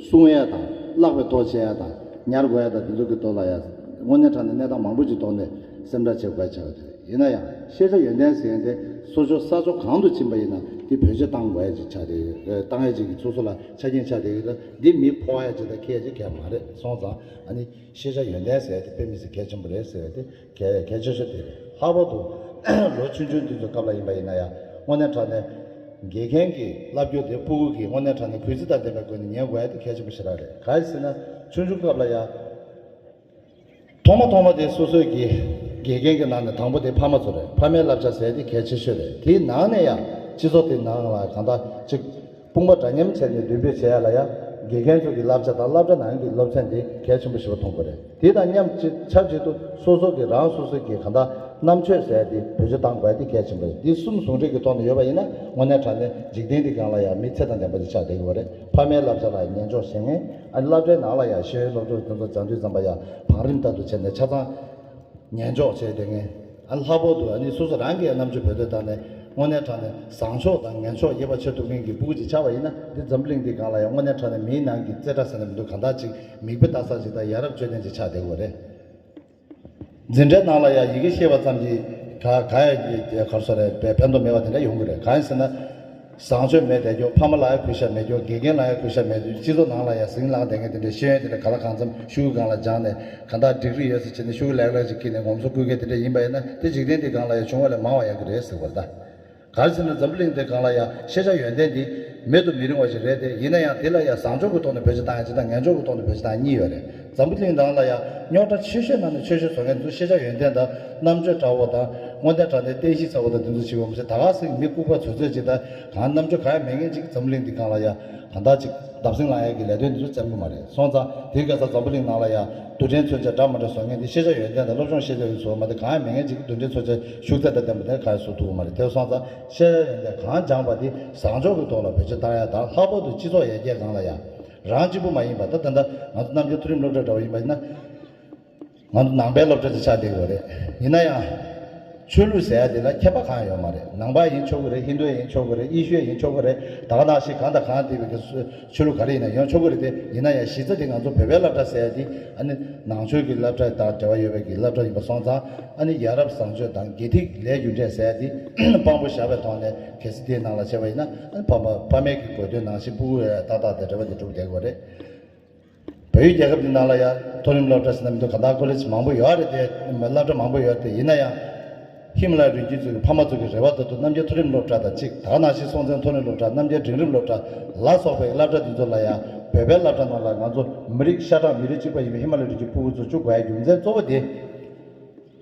སྲུང་ཡ་དང་བརླག་པའི་ཐོག་བྱེད་ཡ་དང་ཉར་དགོས་ཡ་དང་དེ་ཚོ་གི་ཐོག་ལ་ཡང་དངོས་གནས་དྲང་གནས་གནས་སྟངས་མང་པོ་ཅིག་ཐོག་ནས་སེམས་ཁྲལ་བྱེད་དགོས་ཡ་ཆགས་ཡོད་དེ་རེད། ཡིན་ན་ཡང་ཤེས་བྱ་ཡོན་ཏན་ཟེར་ཡ་དེ་སོ་ཕྱོགས་ས་ཕྱོགས་གང་དུ་ཕྱིན་པ་ཡིན་ན་དེ་བེད་སྤྱོད་གཏང་དགོས་ཡ་ཅིག་ཆགས་བསྡད་ཡོད། གཏང་ཡ་ཅིག་གི་སོ་སོ་ལ་ཆ་རྐྱེན་ཆགས་བསྡད་ཡོད། འདི་མི་ཕོག་ཡ་ཅིག་དང་འཁྱེར་ཡ་ཅིག་གལ་མ་རེད། སོང་ཙང་ཨ་ནི། ཤེས་བྱ་ཡོན་ཏན་ཟེར་དེ་དཔེ་མི་སྲིད་གལ་ཆེན་པོ་རེད་ཟེར་བ་དེ་གལ་གལ་ཆེ་ཤོས་དེ་རེད། ལྷག་པར་དུ་ལོ་ཆུང་ཆུང་དེ་ཚོའི་སྐབས་ལ་ཡིན་པ་ཡིན་ན་ཡང་དངོས་གནས་དྲང་གནས་དགེ་རྒན་གྱི་བསླབ་རྒྱུ་དེ་སྤུ་གུ་གིས་དངོས་གནས་དྲང་གནས་གུས་བརྩི་དང་ལྡན་པའི་སྒོ་ནས་ཉན་དགོས་ཡ་དེ་གལ་ཆེན་པོ་ཞེ་དྲག་རེད། གང་ཡིན་ཟེར་ན་ཆུང་ཆུང་སྐབས་ལ་ཡང་ཐོག་མ་ཐོག་མ་དེ་སོ་སོའི་གི་དགེ་རྒན་གྱི་ནང་ནས་དང་པོ་དེ་ཕ་མ་ཚོ་རེད། ཕ་མའི་བསླབ་བྱ་ཟེར་དེ་གལ་ཆེ་ཤོས་རེད། དེའི་ནང་ནས་ཡང་སྤྱི་ཚོགས་དེའི་ནང་ལ་གང་ལྟར་ཅིག་དཔུང་པ་འདྲ་མཉམ་བྱས་ནས་མདུན་སྤོས་བྱེད་ཡ་ལ་ཡང་དགེ་རྒན་ཚོ་གི་བསླབ་བྱ་དང་སློབ་གྲྭ་ནང་གི་སློབ་ཚན་དེ་གལ་ཆེན་པོ་ཞེ་པོ་མཐོང་གི་རེད། དེ་དང་མཉམ་ཆ་ཆབས་ཅིག་ཏུ་སོ་སོ་གི་རང་སོ་སོ་གི་གང་ལྟར་རྣམ་དཔྱོད་ཟེར་ཡ་དེ་བེད་སྤྱོད་གཏང་དགོས་ཡ་དེ་གལ་ཆེན་པོ་རེད། འདི་གསུམ་ཟུང་འབྲེལ་གྱི་ཐོག་ནས་ཡོད་པ་ཡིན་ན་དངོས་གནས་དྲང་གནས་འཇིག་རྟེན་འདི་སྒང་ལ་ཡང་མི་ཚེ་དང་ལྡན་པ་ཅིག་ཆགས་བསྡད་ཀྱི་ཡོད་རེད། ཕ་མའི་བསླབ་བྱ་ལ་ཉན་འཇོག་བྱེད་མཁན། ཨ་ནི་སློབ་གྲྭའི་ནང་ལ་ཡང་ཤེས་ཡོན་སློབ་སྦྱོང་དེ་ཚོ་སྦྱང་དུས་ཙམ་པ་ཡང་བང་རིམ་ལྟར་དུ་བྱས་ནས་ཆ་ཚང་ཉན་འཇོག་བྱས་བསྡད་མཁན། ཨ་ལྷག་པར་དུ་ཨ་ནི་སོ་སོ་རང་གིས་རྣམ་དཔྱོད་བེད་སྤྱོད་བཏང་ནས་དངོས་གནས་དྲང་གནས་བཟང་ཕྱོགས་དང་ངན་ཕྱོགས་དབྱེ་བ་ཕྱེ་ཐུབ་མཁན་གྱི་སྤུ་གུ་ཅིག་ཆགས་པ་ཡིན་ན། འདི་འཛམ་བུ་གླིང་འདི་སྒང་ལ་ཡང་དངོས་གནས་དྲང་གནས་མིའི་ནང་གི་རྩེ་གྲ་ཟེར་ན་མི་འདུག་གང་དག་ཅིག་མིག་དཔེ་ལྟ་ས་ཅིག་དང་ཡ་རབས་དཔྱོད་ལྡན་ཅིག་ཆགས་བསྡད་ཀྱི་ཡོད་རེད། འཛིན་གྲྭའི་ནང་ལ་ཡང་ཡི་གེ་ཤེས་པ་ཙམ་གྱིས་ག་ག་ཡ་ག་རེ་ཟེར་རེད། ཕན་ཐོགས་མེད་པ་དེ་འདྲ་ཡོང་གི་རེད། གང་ཡིན་ཟེར་ན། བཟང་སྤྱོད་མེད་བསྡད་རྒྱུ། ཕ་མ་ལ་ཡང་གུས་ཞབས་མེད་རྒྱུ། དགེ་རྒན་ལ་ཡང་གུས་ཞབས་མེད་རྒྱུ། སྤྱི་ཚོགས་ནང་ལ་ཡང་ཟིང་ལངས་བསྡད་མཁན་དེ་འདྲའི་ཤེས་ཡོན་དེ་འདྲ་ག་ལ་གང་འཚམ་ཤོག་གུ་སྒང་ལ་སྦྱངས་ནས་གང་ལྟར་ཌིག་རི་ཡོད་ཟེར་བྱས་ནས་ཤོག་གུ་ལེགས་ལེགས་ཅིག་ཁྱེར་ནས་ངོམ་སོ་བསྐུལ་མཁན་དེ་འདྲ་ཡིན་པ་ཡིན་ན། དེ་འཇིག་རྟེན་འདི་སྒང་ལ་ཡང་བྱུང་བ་ལས་མང་བ་ཡོང་གི་རེད་ཟེར་བ་རེད་ད། ག་རེ་ཟེར་ན་འཛམ་བུ་གླིང་འདི་སྒང་ལ་ཡང་ཤེས་བྱ་ཡོན་ཏན་འདི་མེད་དུ་མི་རུང་བ་ཞིག་རེད་དེ། ཡིན་ན་ཡང་དེ་ལ་ཡང་བཟང་ཕྱོགས་ཀྱི་ཐོག་ནས་བེད་སྤྱོད་བཏང་ཡ་ཅིག་དང་ངན་ཕྱོགས་ཀྱི་ཐོག་ནས་བེད་སྤྱོད་བཏང་ཡ་གཉིས་ཡོད་རེད། འཛམ་བུ་གླིང་ནང་ལ་ཡང་རྙོག་དྲ་ཆེ་ཤོས་ནང་ནས་ཆེ་ཤོས་བཟོ་མཁན་ཚོ་ཤེས་བྱ་ཡོན་ཏན་དང་རྣམ་དཔྱོད་འདྲ་བོ་དང་། དངོས་གནས་དྲང་གནས་བསྟན་བཤིག་ཚ་བོ་དང་དེ་ཚོ་ཞིག་ཡོང་མི་སྲིད། ད་ག་ཟེ་མི་ལྐུགས་པ་ཚོད་ཚོད་ཅིག་དང་གང་རྣམ་དཔྱོད་གང་ཡང་མེད་མཁན་ཅིག་འཛམ་བུ་གླིང་འདི་སྒང་ལ་ཡང་གང་ལྟར་ཅིག་བརྡབ་གསིག་ལངས་ཡ་གི་ལས་དོན་འདི་ཚོ་བཙན་པོ་མ་རེད། སོང་ཙང་དེ་ག་ས་འཛམ་བུ་གླིང་ནང་ལ་ཡང་རྡུལ་ཕྲན་མཚོན་ཆ་འདྲ་མ་འདྲ་བཟོ་མཁན་འདི་ཤེས་བྱ་ཡོན་ཏན་དང་སློབ་སྦྱོང་ཤེས་བྱ་ཡོན་ཚོ་མ་དེ་གང་ཡང་མེད་མཁན་ཅིག་རྡུལ་ཕྲན་མཚོན་ཆ་ཤུགས་ཚད་དང་ལྡན་པ་དེ་ག་ཡང་བཟོ་ཐུབ་ཀྱི་མ་རེད། དེ་སོང་ཙང་ཤེས་བྱ་ཡོན་ཏན་གང་སྦྱངས་པ་དེ་བཟང་ཕྱོགས་ཀྱི་ཐོག་ལ་བེད་སྤྱོད་བཏང་ཡ་དང་། ལྷག་པར་དུ་སྤྱི་ཚོགས་ཡར་རྒྱས་སྒང་ལ་ཡང་རང་གཅིག་པུ་མ་ཡིན་པ། ད་ད་ལྟ་ང་ཚོ་རྣམ་རྒྱལ་མཐོ་རིམ་སློབ་གྲྭ་འདྲ་བོ་ཡིན་པ་ཡིན་ན། ང་ཚོ་ནང་པའི་སློབ་གྲྭ་ཅིག་ཆགས་བསྡད་ཡོད་རེད། ཡིན་ན་ཡང་ཆོས་ལུགས་ཟེར་ཡ་དེ་ལ་ཁྱད་པར་གང་ཡང་ཡོད་མ་རེད། ནང་པ་ཡིན་ཆོག་གི་རེད། ཧིན་རྡུ་ཡིན་ཆོག་གི་རེད། ཡེ་ཤུ་ཡིན་ཆོག་གི་རེད། ད་ག་ནང་བཞིན་གང་དང་གང་འདྲ་བའི་གི་ཆོས་ལུགས་ག་རེ་ཡིན་ན་ཡོང་ཆོག་གི་རེད་དེ། ཡིན་ན་ཡང་གཞི་རྩ་དེ་ང་ཚོ་བོད་པའི་སློབ་གྲྭ་ཟེར་ཡ་དེ་ཨ་ནི་ནང་ཆོས་ཀྱི་སློབ་གྲྭ་དང་འབྲེལ་བ་ཡོད་པའི་གི་སློབ་གྲྭ་ཡིན་པ་སོང་ཙང་། ཨ་ནི་ཡ་རབས་བཟང་སྤྱོད་དང་དགེ་ཐིག་ལས་རྒྱུ་འབྲས་ཟེར་ཡ་དེ་དཔང་པོ་བཞག་པའི་ཐོག་ནས། གལ་སྲིད་དེའི་ནང་ལ་བྱས་པ་ཡིན་ན། ཨ་ནི་ཕ་མ་ཕ་མའི་གི་དགོས་འདུན་ནང་བཞིན་སྤུ་གུ་ཡ་ཏག་ཏག་དེ་འབྲེལ་བ་དེ་གྲུབ་བསྡད་ཀྱི་ཡོད་རེད། བལ་ཡུལ་རྒྱལ་ཁབ་འདི་ནང་ལ་ཡང་མཐོ་རིམ་སློབ་གྲྭ་ཟེར་ན་མི་འདུག་གང་ལྟར་ཀོ་ལེཇ་མང་པོ་ཡོད་རེད་དེ། སློབ་གྲྭ་མང་པོ་ཡོད་རེད་དེ། ཡིན་ན་ཡང་ཧི་མ་ལ་ཡའི་རི་རྒྱུད་ཚོའི་ཕ་མ་ཚོ་གི་རེ་བ་ལྟར་དུ་རྣམ་རྒྱལ་མཐོ་རིམ་སློབ་གྲྭ་དང་གཅིག་ད་ག་ནང་བཞིན་སྲོང་བཙན་མཐོ་རིམ་སློབ་གྲྭ། རྣམ་རྒྱལ་འབྲིང་རིམ་སློབ་གྲྭ་ལ་སོགས་པའི་སློབ་གྲྭ་འདི་ཚོ་ལ་ཡང་བོད་པའི་སློབ་གྲྭ་ནང་ལ་ང་ཚོ་མི་རིགས་ཤ་ཁྲག་མི་རིགས་གཅིག་པ་ཡིན་པའི་ཧི་མ་ལ་ཡའི་རི་རྒྱུད་ཕྲུ་གུ་ཚོ་བཅུག་དགོས་ཡ་རྒྱུ་མཚན་གཙོ་བོ་དེ།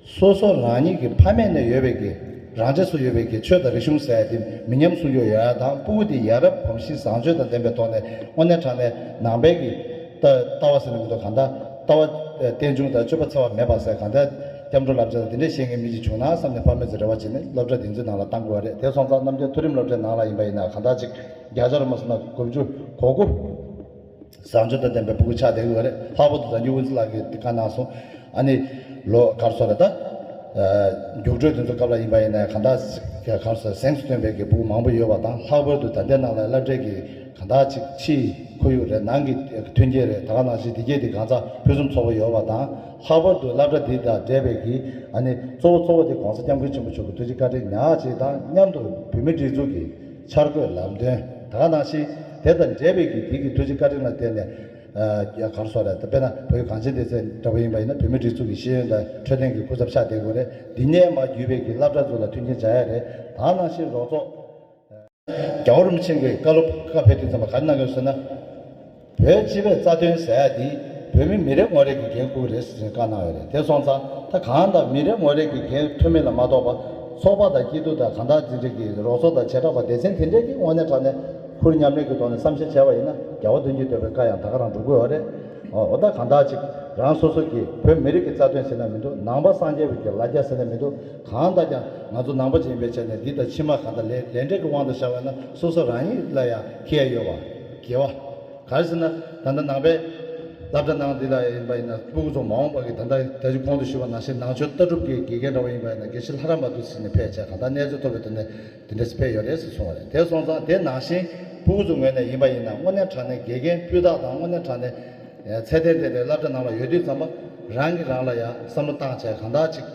སོ་སོ་རང་ཉིད་ཀྱི་ཕ་མེས་ནས་ཡོད་པའི་གི་རང་ཆས་སུ་ཡོད་པའི་གི་ཆོས་དང་རིག་གཞུང་ཟེར་ཡ་དེ་མི་ཉམས་སྲུང་སྐྱོབ་ཡོང་ཡ་དང་། སྤུ་གུ་དེ་ཡ་རབས་གོམས་གཤིས་བཟང་སྤྱོད་དང་ལྡན་པའི་ཐོག་ནས། དངོས་གནས་དྲང་གནས་ནང་པའི་གི་ལྟ་ལྟ་བ་ཟེར་ན་མི་འདུག་གང་ལྟར་ལྟ་བ་རྟེན་འབྱུང་དང་སྤྱོད་པ་འཚེ་བ་མེད་པ་ཟེར། གང་ལྟར་སྐྱབས་འགྲོ་བསླབ་བྱ་དང་དེ་འདྲས་བཤད་མཁན་མི་ཞིག་བྱུང་ན་བསམ་ནས་ཕ་མས་ཚོས་རེ་བ་བྱས་ནས་སློབ་གྲྭ་དེ་ཚོའི་ནང་ལ་བཏང་དགོས་པ་རེད། དེ་སོང་ཙང་རྣམ་རྒྱལ་མཐོ་རིམ་སློབ་གྲྭའི་ནང་ལ་ཡིན་པ་ཡིན་ན་གང་ལྟར་ཅིག་བརྒྱ་ཆ་རུ་མ་སོང་ན་དགུ་བཅུ་གོ་དགུ། བཟང་སྤྱོད་དང་ལྡན་པའི་སྤུ་གུ་ཆགས་བསྡད་ཀྱི་ཡོད་རེད། ལྷག་པར་དུ་ད་གིན་དབུ་འཛིན་ལགས་ཀྱིས་བཀའ་གནང་སོང་། ཨ་ནི་ལོ་ག་རེ་ཟེར་རེད་ད། རྒྱུགས་སྤྲོད་དེ་ཚོ་སྐབས་ལ་ཡིན་པ་ཡིན་ན་གང་ལྟར་ག་རེ་ཟེར། གཟེངས་སུ་ཐོན་པའི་གི་སྤུ་གུ་མང་པོ་ཡོད་པ་དང་། ལྷག་པར་དུ་ད་ལྟའི་ནང་ལ་སློབ་གྲྭའི་གི་གང་ལྟར་ཅིག་ཕྱིའི་ཁོར་ཡུག་རེད། ནང་གི་མཐུན་རྐྱེན་རེད། ད་ག་ནང་བཞིན་དེ་གས་དེ་གང་ཚང་ཕུན་སུམ་ཚོགས་པོ་ཡོད་པ་དང་། ལྷག་པར་དུ་སློབ་གྲྭ་འདི་དང་འབྲེལ་བའི་གི་ཨ་ནི་གཙོ་བོ་གཙོ་བོ་དེ་༸གོང་ས་༸སྐྱབས་མགོན་ཆེན་པོ་མཆོག་གི་ཐུགས་རྗེ་བཀའ་དྲིན་ཉག་གཅིག་དང་། མཉམ་དུ་བོད་མིའི་སྒྲིག་འཛུགས་ཀྱི་འཆར་འགོད་ལམ་སྟོན། ད་ག་ནང་བཞིན་དེ་དང་འབྲེལ་བའི་གི་དེ་གི་ཐུགས་རྗེ་བཀའ་དྲིན་ལ་བརྟེན་ནས། ཨ་ག་རེ་ཟེར་རེད། དཔེར་ན་བོད་གངས་ཅན་སྡེ་ཚན་འདྲ་པོ་ཡིན་པ་ཡིན་ན། བོད་མིའི་སྒྲིག་འཛུགས་ཀྱི་ཤེས་ཡོན་དང་འཕྲོད་བསྟེན་གྱི་སྐུ་ཚབ་ཆགས་བསྡད་དགོས་རེད། འདི་ནས་མར་བརྒྱུད་པའི་གི་སློབ་གྲྭ་ཚོ་ལ་མཐུན་རྐྱེན་སྦྱར་ཡ་རེད། ད་ནང་བཞིན་རོགས་ཚོགས། རྒྱལ་བ་རིན་པོ་ཆེ་གིས་བཀའ་སློབ་བཀའ་ཕེབས་དུས་ཙམ་པ་ག་རེ་གནང་གི་ཡོད་ཟེར་ན། བོད་སྤྱི་པའི་རྩ་དོན་ཟེར་ཡ་འདི་བོད་མི་མི་རེ་ངོ་རེ་གི་འགན་འཁུར་རེད་ཟེར་བཀའ་གནང་ཡོད་རེད། དེ་སོང་ཙང་ད་གང་ལྟར་མི་རེ་ངོ་རེ་གི་འགན་འཁུར་མིན་ལ་མ་གཏོགས་པ། ཚོགས་པ་དང་སྐྱིད་སྡུག་དང་གང་ལྟར་འཛིན་གྲྭ་གི་རོགས་ཚོགས་དང་བྱེ་བྲག་པ་སྡེ་ཚན་དེ་འདྲས་ཀྱི་དངོས་གནས་དྲང་གནས་ཁུར་མཉམ་ལེན་གྱི་ཐོག་ནས་བསམ་ཤེས་བྱས་པ་ཡིན་ན། རྒྱལ་བ་དོན་གྱི་ཐོས་པའི་བཀའ་ཡང་ད་ག་རང་འགྲུབ་ཀྱི་ཡོད་རེད། འོ་ད་གང་ལྟར་ཅིག་རང་སོ་སོ་གི་བོད་མི་རིགས་ཀྱི་རྩ་དོན་ཟེར་ན་མི་འདུག། ནང་པ་སངས་རྒྱས་པའི་གི་ལ་རྒྱ་ཟེར་ན་མི་འདུག། གང་ལྟར་ཀྱང་ང་ཚོ་ནང་པ་ཅིག་ཡིན་པའི་ཆ་ནས་འདི་ལྟར་ཕྱི་མ་གང་ལྟར་ལས་ལས་འབྲས་ཀྱི་དབང་དུ་བཞག་པ་ན་སོ་སོ་རང་ཉིད་ལ་ཡང་འཁེལ་ཡ་ཡོད་པ། དགེ་བ། ག་རེ་ཟེར་ན། ད་ལྟ་ནང་པའི་སློབ་གྲྭ་ནང་འདི་ལ་ཡིན་པ་ཡིན་ན། སྤུ་གུ་ཚོ་མ་འོངས་པ་གི་ད་ལྟ་ད་ཅི་གོང་དུ་ཞུས་པ་ནང་བཞིན་ནང་ཆོས་ལྟ་གྲུབ་ཀྱི་དགེ་རྒན་འདྲ་བོ་ཡིན་པ་ཡིན་ན། དགེ་བཤེས་ལྷ་རམས་པ་དུ་ཟིན་ནས་ཕེབས་བྱས་གང་ལྟར་གནས་ཚུལ་ཐོབ་པའི་དོན་ནས་དེ་འདྲས་ཕེབས་ཡོད་རེད་ཟེར་གསུངས་པ་རེད། དེ་སོང་ཙང་དེ་ནང་བཞིན་སྤུ་གུ་ཚོ་ངོས་ནས་ཡིན་པ་ཡིན་ན། དངོས་གནས་དྲང་གནས་དགེ་རྒན་སྤུས་དག་དང་། དངོས་གནས་དྲང་གནས་ཚད་ལྡན་ལྡན་པའི་སློབ་གྲྭ་ནང་ལ་ཡོད་དུས་ཙམ་པ། རང་གིས་རང་ལ་ཡང་བསམ་བློ་བཏང་བྱས་གང་ལྟར་ཅིག་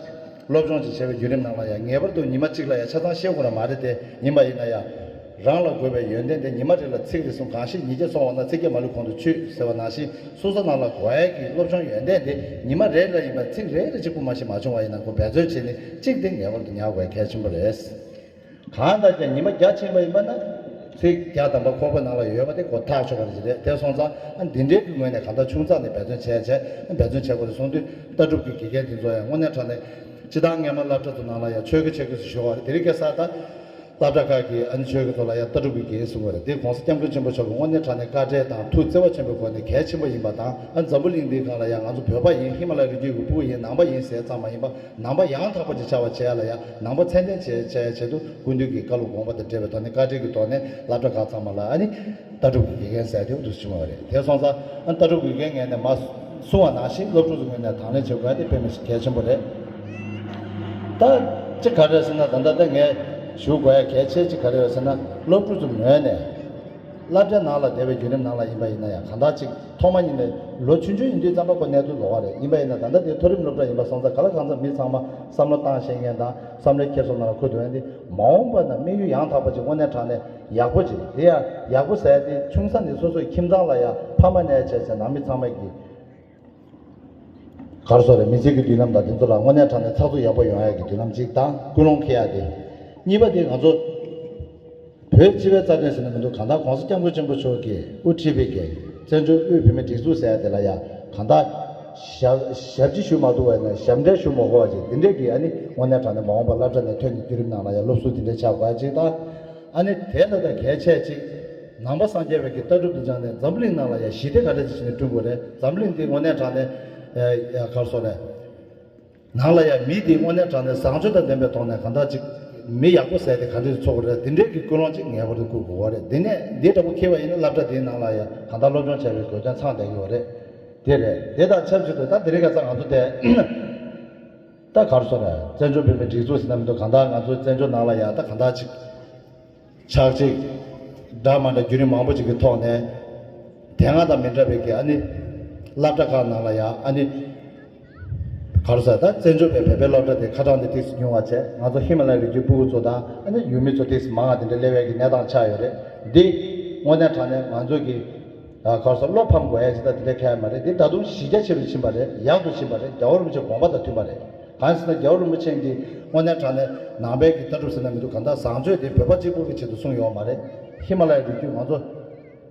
སློབ་སྦྱོང་ཅིག་བྱས་པའི་བརྒྱུད་རིམ་ནང་ལ་ཡང་ངེས་པར་དུ་ཉི་མ་གཅིག་ལ་ཡང་ཆ་ཚང་ཤེས་དགོས་ན་མ་རེད་དེ། ཡིན་པ་ཡིན་ན་ཡང་། རང་ལ་དགོས་པའི་ཡོན་ཏན་དེ་ཉི་མ་རེ་ལ་ཚིག་རེ་གསུང་། གང་ཞིག་ཉིད་ཀྱིས་གསོལ་བ་ན། ཚིག་བརྒྱ་མ་ལུས་གོང་དུ་ཆུད་ཟེར་བ་ནང་བཞིན། སོ་སོ་ནང་ལ་དགོས་ཡས་ཀྱི་སློབ་སྦྱོང་ཡོན་ཏན་དེ་ཉི་མ་རེ་ལ་ཡིན་པ་ཚིག་རེ་རེ་གཅིག་པུ་མ་ཞིག་མ་བྱུང་བ་ཡིན་ན། ཁོ་འབད་བརྩོན་བྱས་ནས་གཅིག་དེ་ངེས་པར་དུ་ཉར་དགོས་ཡ་གལ་ཆེན་པོ་རེད། གང་ལྟར་ཀྱང་ཉི་མ་བརྒྱ་ཕྱིན་པ་ཡིན་པ་ན། ཚིག་བརྒྱ་དམ་པ་ཁོག་པའི་ནང་ལ་ཡོད་པ་དེ་ཁོ་ཐག་ཆོད་པ་རེད། དེ་སོང་ཙང་ཨ་འདི་འདྲའི་གི་ངོས་ནས་གང་ལྟར་ཆུང་ཙག་ནས་འབད་བརྩོན་བྱས་བྱས། འབད་བརྩོན་བྱེད་དགོས་རེད་གསུངས་དུས། ལྟ་གྲུབ་ཀྱི་དགེ་རྒན་དེ་ཚོ་ཡང་དངོས་གནས་དྲང་གནས་སྤྱིར་བཏང་སྔས་མ་སློབ་གྲྭ་ཚོ་ནང་ལ་ཡང་ཆོས་དགེ་ཆོས་དགེ་ཟེར་ཞུ་བ་རེད། དེ་རིང་ཁ་སང་ད་སློབ་གྲྭ་ཁག་གི་ཨ་ནི་ཆོས་དགེ་ཚོ་ལ་ཡང་ལྟ་གྲུབ་ཀྱི་དགེ་རྒན་གསུང་གི་རེད། དེ་༸གོང་ས་༸སྐྱབས་མགོན་ཆེན་པོ་མཆོག་གི་དངོས་གནས་དྲང་གནས་བཀའ་དྲིན་དང་ཐུགས་བརྩེ་བ་ཆེན་པོའི་སྒོ་ནས་གལ་ཆེན་པོ་ཡིན་པ་དང་། ཨ་འཛམ་བུ་གླིང་འདིའི་སྒང་ལ་ཡང་ང་ཚོ་བོད་པ་ཡིན། ཧི་མ་ལ་ཡའི་རི་རྒྱུད་ཀྱི་ཕྲུ་གུ་ཡིན། ནང་པ་ཡིན་ཟེར་ཙམ་མ་ཡིན་པ། ནང་པ་ཡང་དག་པ་ཅིག་ཆགས་པ་བྱེད་ཡ་ལ་ཡང་། ནང་པ་ཚད་ལྡན་བྱེད་བྱེད་ཡ་ཆེད་དུ་སྐུ་མདུན་གྱི་བཀའ་སློབ་དགོངས་པ་དང་འབྲེལ་བའི་ཐོག་ནས་བཀའ་དྲིན་གྱི་ཐོག་ནས་སློབ་གྲྭ་ཁག་ཚང་མ་ལ་ཨ་ནི་ལྟ་གྲུབ་ཀྱི་དགེ་རྒན་ཟེར་དེ་འདུག་ཞུ་བ་རེད། དེ་སོང་ཙང་ཨ་ལྟ་གྲུབ་ཀྱི་དགེ་རྒན་ངོས་ནས་མ་གསུང་བ་ནང་བཞིན་སློབ་ཕྲུག་ཚོ་ངོས་ནས་དང་ལེན་བྱེད་དགོས་ཡ་དེ་དཔེ་མི་སྲིད་གལ་ཆེན་པོ་རེད། ད་ཅི་ག་རེ་ཟེར་ན། ད་ལྟ་ད་ངས་ཞུ་དགོས་ཡ་གལ་ཆེ་ཅིག་ག་རེ་ཡོད་ཟེར་ན། སློབ་ཕྲུག་ཚོ་ངོས་ནས། སློབ་གྲྭའི་ནང་ལ་བསྡད་པའི་བརྒྱུད་རིམ་ནང་ལ་ཡིན་པ་ཡིན་ན་ཡང་། གང་ལྟར་ཅིག་ཐོག་མ་ཉིད་ནས་ལོ་ཆུང་ཆུང་ཡིན་དུས་ཙམ་པ་ཁོ་གནས་ཚུལ་ལོགས་ཀ་རེད། ཡིན་པ་ཡིན་ན་ད་ལྟ་དེ་མཐོ་རིམ་སློབ་གྲྭ་ཡིན་པ་སོང་ཙང་། གང་ལ་གང་འཚམ་མི་ཚང་མ་བསམ་བློ་བཏང་ཤེས་མཁན་དང་། བསམ་བློའི་འཁྱེར་སོ་ནང་ལ་འཁོར་ཐུབ་མཁན་དེ། མ་འོངས་པ་ན་དམིགས་ཡུལ་ཡང་དག་པ་ཅིག་དངོས་གནས་དྲང་གནས་ཡག་པོ་ཅིག་དེ་ཡང་ཡག་པོ་ཟེར་ཡ་དེ་ཆུང་ས་ནས་སོ་སོའི་ཁྱིམ་ཚང་ལ་ཡང་ཕ་མ་ནས་བྱས་བྱས་ནང་མི་ཚང་མ་གི་ག་རེ་ཟེར་རེད། མི་ཚེ་གི་མདུན་ལམ་དང་དེ་ཚོ་ལ་དངོས་གནས་དྲང་གནས་ཚགས་ཚུད་ཡག་པོ་ཡོང་ཡག་གི་མདུན་ལམ་གཅིག་དང་། ཀུན་སློང་འཁྱེར་ཡག་དེ། གཉིས་པ་དེ་ང་ཚོ་བོད་སྤྱི་པའི་རྩ་དོན་ཟེར་ན་མི་འདུག། གང་ལྟར་༸གོང་ས་༸སྐྱབས་མགོན་ཆེན་པོ་མཆོག་གིས་དབུ་ཁྲིད་པའི་གི་བཙན་བྱོལ་དབུས་བོད་མིའི་སྒྲིག་འཛུགས་ཟེར་ཡག་དེ་ལ་ཡང་། གང་ལྟར་ཞབས་ཞབས་ཕྱི་ཞུ་མ་ཐུབ་པ་ཡིན་ན་ཞབས་འདྲེན་ཞུ་མི་དགོས་པ་ཅིག་འདི་འདྲས་ཀྱི་ཨ་ནི་དངོས་གནས་དྲང་གནས་མ་འོངས་པ་སློབ་གྲྭ་ནས་ཐོན་ནས་བརྒྱུད་རིམ་ནང་ལ་ཡང་སློབ་ཟུར་འདི་འདྲས་ཆགས་དགོས་ཡ་གཅིག་དང་། ཨ་ནི་དེ་ལ་ད་གལ་ཆེ་གཅིག། ནང་པ་སངས་རྒྱས་པའི་གི་ལྟ་གྲུབ་དེ་སྦྱངས་ནས་འཛམ་བུ་གླིང་ནང་ལ་ཡང་ཞི་བདེ་ག་འདྲ་ཅིག་བྱས་ནས་བསྐྲུན་དགོས་རེད། འཛམ་བུ་གླིང་འདི་དངོས་གནས་དྲང་གནས་ཨེ་ཡ་ག་རེ་ཟེར་རེད། ནང་ལ་ཡང་མི་འདི་དངོས་གནས་དྲང་གནས་བཟང་སྤྱོད་དང་ལྡན་པའི་ཐོག་ནས་གང་ལྟར་ཅིག་མི་ཡག་པོ་ཟེར་དེ་ག་འདྲ་ཅིག་འཚོ་དགོས་རེད། དེ་འདྲའི་གི་ཀུན་སློང་ཅིག་ངེས་པར་དུ་བསྐུར་དགོས་པ་རེད། འདི་ནས་འདི་འདྲ་པོ་འཁྱེར་བ་ཡིན་ན་སློབ་གྲྭ་འདིའི་ནང་ལ་ཡང་གང་ལྟར་སློབ་སྦྱོང་བྱ་བའི་དགོས་དོན་ཚང་བསྡད་ཀྱི་ཡོད་རེད། དེ་རེད། དེ་དང་ཆབས་ཅིག་ཏུ་ད་དེ་རིང་ཁ་སང་ང་ཚོ་དེ་ད་ག་རེ་ཟེར་རེད། བཙན་བྱོལ་བོད་མིའི་སྒྲིག་འཛུགས་ཟེར་ན་མི་འདུག། གང་ལྟར་ང་ཚོ་བཙན་བྱོལ་ནང་ལ་ཡང་ད་གང་ལྟར་ཅིག་ཆགས་ཅིག་འདྲ་མ་འདྲ་བརྒྱུད་རིམ་མང་པོ་ཅིག་གི་ཐོག་ནས་དེ་སྔ་དང་མི་འདྲ་བའི་གི་ཨ་ནི་སློབ་གྲྭ་ཁག་ནང་ལ་ཡང་ཨ་ནི་ག་རེ་ཟེར། ད་བཙན་བྱོལ་བའི་བོད་པའི་སློབ་གྲྭ་དེ་ཁ་གྲངས་དེ་ཏོག་ཙམ་ཉུང་བ་བྱས། ང་ཚོ་ཧི་མ་ལ་ཡའི་རི་རྒྱུད་ཕྲུ་གུ་ཚོ་དང་ཨ་ནི་ཡུལ་མི་ཚོ་ཏོག་ཙམ་མང་བ་དེ་འདྲ་སླེབས་ཡས་ཀྱི་གནས་སྟངས་ཆགས་ཡོད་རེད། འདི་དངོས་གནས་དྲང་གནས་ང་ཚོ་གི་ཨ་ག་རེ་ཟེར། བློ་ཕམ་དགོས་ཡ་ཞིག་ད་དེ་འདྲ་གང་ཡང་མ་རེད། འདི་ད་དུང་གཞི་རྒྱ་ཆེ་རུ་ཕྱིན་པ་རེད། ཡག་ཏུ་ཕྱིན་པ་རེད། རྒྱལ་བ་རིན་པོ་ཆེའི་དགོངས་པ་དང་མཐུན་པ་རེད། གང་ཡིན་ཟེར་ན་རྒྱལ་བ་རིན་པོ་ཆེ་གིས་དངོས་གནས་དྲང་གནས་ནང་པའི་གི་ལྟ་གྲུབ་ཟེར་ན་མི་འདུག། གང་ལྟར་བཟང་སྤྱོད་དེ་བོད་པ་གཅིག་པུ་གི་ཆེད་དུ་གསུངས་ཡོད་མ་རེད། ཧི་མ་ལ་ཡའི་རི་རྒྱུད་ང་ཚོ་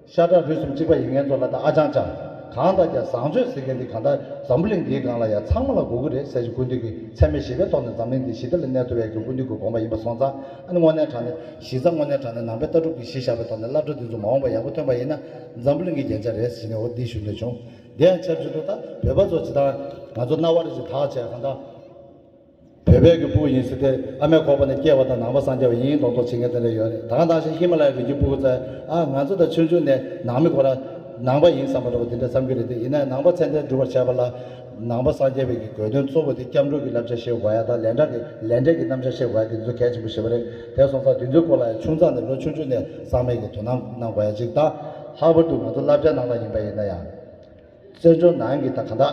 ཤ་ཁྲག་རུས་གསུམ་གཅིག་པ་ཡིན་མཁན་ཚོ་ལ་ད་ཨ་ཅང་ཅང་། གང་ལྟར་ཀྱང་བཟང་སྤྱོད་ཟེར་མཁན་དེ་གང་ལྟར་འཛམ་བུ་གླིང་འདིའི་སྒང་ལ་ཡང་ཚང་མ་ལ་དགོས་ཀྱི་རེད་ཟེར་གྱི་སྐུ་མདུན་གྱི་འཚེ་མེད་ཞི་བའི་ཐོག་ནས་འཛམ་གླིང་འདི་ཞི་བདེ་ལ་གནས་ཐུབ་པའི་གི་སྐུ་མདུན་གྱི་དགོངས་པ་ཡིན་པ་སོང་ཙང་། ཨ་ནི་དངོས་གནས་དྲང་གནས་གཞི་རྩ་དངོས་གནས་དྲང་གནས་ནང་པའི་ལྟ་གྲུབ་ཀྱི་གཞི་བཞག་པའི་ཐོག་ནས་སློབ་གྲྭ་འདི་ཚོ་མ་འོངས་པ་ཡག་པོ་ཐོན་པ་ཡིན་ན་འཛམ་བུ་གླིང་གི་རྒྱན་ཆ་རེད་ཟེར་ནས་འོ་འདི་ཞུ་འདོད་བྱུང་། དེ་ཡང་ཆབས་ཅིག་ཏུ་ད་བོད་པ་ཚོ་ཇི་ལྟར་ང་ཚོ་རྣ་བ་རེ་ཞིག་དག་བྱས་གང་ལྟར། བོད་པའི་གི་ཕྲུ་གུ་ཡིན་ཟེར་ཏེ་ཨ་མའི་ཁོག་པ་ནས་སྐྱེས་པ་དང་ནང་པ་སངས་རྒྱས་པ་ཡིན་མདོག་མདོག་བྱེད་མཁན་དེ་འདྲ་ཡོད་རེད། ད་ག་ནང་བཞིན་ཧི་མ་ལ་ཡའི་རི་རྒྱུད་ཕྲུ་གུ་ཚོས་ཨ་ང་ཚོ་ད་ཆུང་ཆུང་ནས་ནང་མི་ཁོ་རང་ནང་པ་ཡིན་བསམ་པ་འདྲ་པོ་དེ་འདྲ་བསམ་གྱི་རེད་དེ། ཡིན་ན་ནང་པ་ཚད་ལྡན་སྒྲུབ་པར་བྱ་བ་ལ་ནང་པ་སངས་རྒྱས་པའི་གི་དགོས་དོན་གཙོ་བོ་དེ་སྐྱབས་འགྲོ་གི་བསླབ་བྱ་ཤེས་དགོས་ཡ་དང་། ལས་འབྲས་ཀྱི་ལས་འབྲས་ཀྱི་རྣམ་གཞག་ཤེས་དགོས་ཡ་དེ་ཚོ་གལ་ཆེན་པོ་ཞེ་པོ་རེད། དེ་སོང་ཙང་དེ་ཚོའི་སྐོར་ལ་ཡང་ཆུང་ཙག་ནས་ལོ་ཆུང་ཆུང་ནས་ཚང་མས་ཀྱི་དོ་སྣང་གནང་དགོས་ཡ་གཅིག་དང་། ལྷག་པར་དུ་ང་ཚོ་སློབ་གྲྭའི་ནང་ལ་ཡིན་པ་ཡིན་ན་ཡང་། བཙན་བྱོལ་ནང་གི་ད་ག་འདྲ་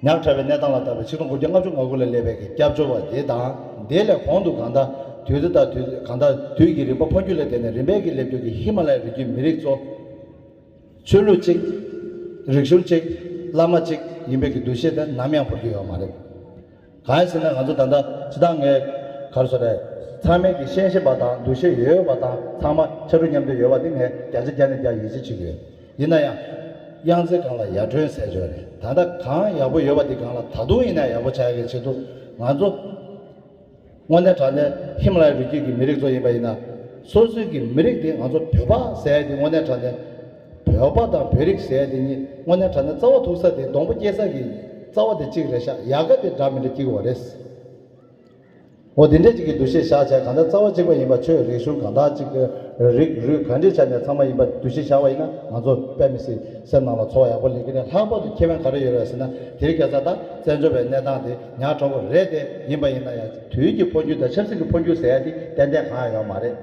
ཉག་ཕྲ་བའི་གནས་སྟངས་ལ་བལྟས་པ་ཆིག་སྟོང་དགུ་བརྒྱ་ལྔ་བཅུ་ང་དགུ་ལ་སླེབས་པའི་གི་སྐྱབས་བཅོལ་བ་དེ་དང་། དེ་ལས་གོང་དུ་གང་ལྟར་དུས་ཚོད་དང་དུས་གང་ལྟར་དུས་ཀྱི་རིམ་པ་འཕོ་འགྱུར་ལ་བརྟེན་ནས་རིམ་པས་ཀྱིས་སླེབས་རྒྱུ་གི་ཧི་མ་ལ་ཡའི་རི་རྒྱུད་མི་རིགས་ཚོ། ཆོས་ལུགས་གཅིག། རིག་གཞུང་གཅིག་བླ་མ་གཅིག་ཡིན་པའི་གི་འདུ་ཤེས་དེ་ནམ་ཡང་བོར་རྒྱུ་ཡོད་མ་རེད། གང་ཡིན་ཟེར་ན་ང་ཚོ་ད་ལྟ་ཇི་ལྟར་ངས་ག་རེ་ཟེར་རེད། ཚང་མས་ཀྱི་ཤེས་བཞིན་པ་དང་འདུ་ཤེས་ཡོད་ཡོད་པ་དང་ཚང་མ་ཕྱར་གྲུ་མཉམ་འདེགས་ཡོད་པ་དེ་ངས་བརྒྱ་ཆ་བརྒྱ་ནས་བརྒྱ་ཡིད་ཆེས་བྱེད་ཀྱི་ཡོད། ཡིན་ན་ཡང་། གཡང་རྩེ་སྒང་ལ་ཡར་ཐོན་ཟེར་གྱི་ཡོད་རེད། ད་ལྟ་གང་ཡག་པོ་ཡོད་པ་དེ་སྒང་ལ་ད་དུང་ཡིན་ན་ཡག་པོ་ཆགས་ཡག་གི་ཆེད་དུ་ང་ཚོ། དངོས་གནས་དྲང་གནས་ཧི་མ་ལ་ཡའི་རི་རྒྱུད་ཀྱི་མི་རིགས་ཚོ་ཡིན་པ་ཡིན་ན། སོ་སོའི་གི་མི་རིགས་དེ་ང་ཚོ་བོད་པ་ཟེར་ཡ་དེ་དངོས་གནས་དྲང་གནས། བོད་པ་དང་བོད་རིགས་ཟེར་ཡ་དེ་གཉིས་དངོས་གནས་དྲང་གནས་རྩ་བ་ཐུག་ས་དེ་སྡོང་པོ་སྐྱེ་ས་གི་རྩ་བ་དེ་གཅིག་རེད་ཤག་ཡལ་ག་དེ་འདྲ་མི་འདྲ་སྐྱེ་གི་ཡོད་རེད། འོ་དེ་འདྲས་ཅིག་གི་འདུ་ཤེས་བཞག་བྱས་གང་ལྟར་རྩ་བ་གཅིག་པ་ཡིན་པ། ཆོས་རིག་གཞུང་གང་དག་ཅིག་གི་རིགས་རུས་གང་འདྲའི་ཆ་ནས་ཚང་མ་ཡིན་པ་འདུ་ཤེས་བཞག་པ་ཡིན་ན་ང་ཚོ་དཔེ་མི་སྲིད་སེམས་ནང་ལ་ཚོར་བ་ཡག་པོ་སླེབས་ཀྱི་རེད། ལྷག་པར་དུ་ཁེ་ཕན་ག་རེ་ཡོད་རེད་ཟེར་ན། དེ་རིང་ཁ་སང་ད་བཙན་བྱོལ་བའི་གནས་སྟངས་དེ་ཉག་ཕྲ་བོ་རེད་དེ། ཡིན་པ་ཡིན་ན་ཡང་དུས་ཀྱི་འཕོ་འགྱུར་དང་ཆབ་སྲིད་ཀྱི་འཕོ་འགྱུར་ཟེར་ཡ་དེ་ཏན་ཏན་གང་ཡང་ཡོད་མ་རེད།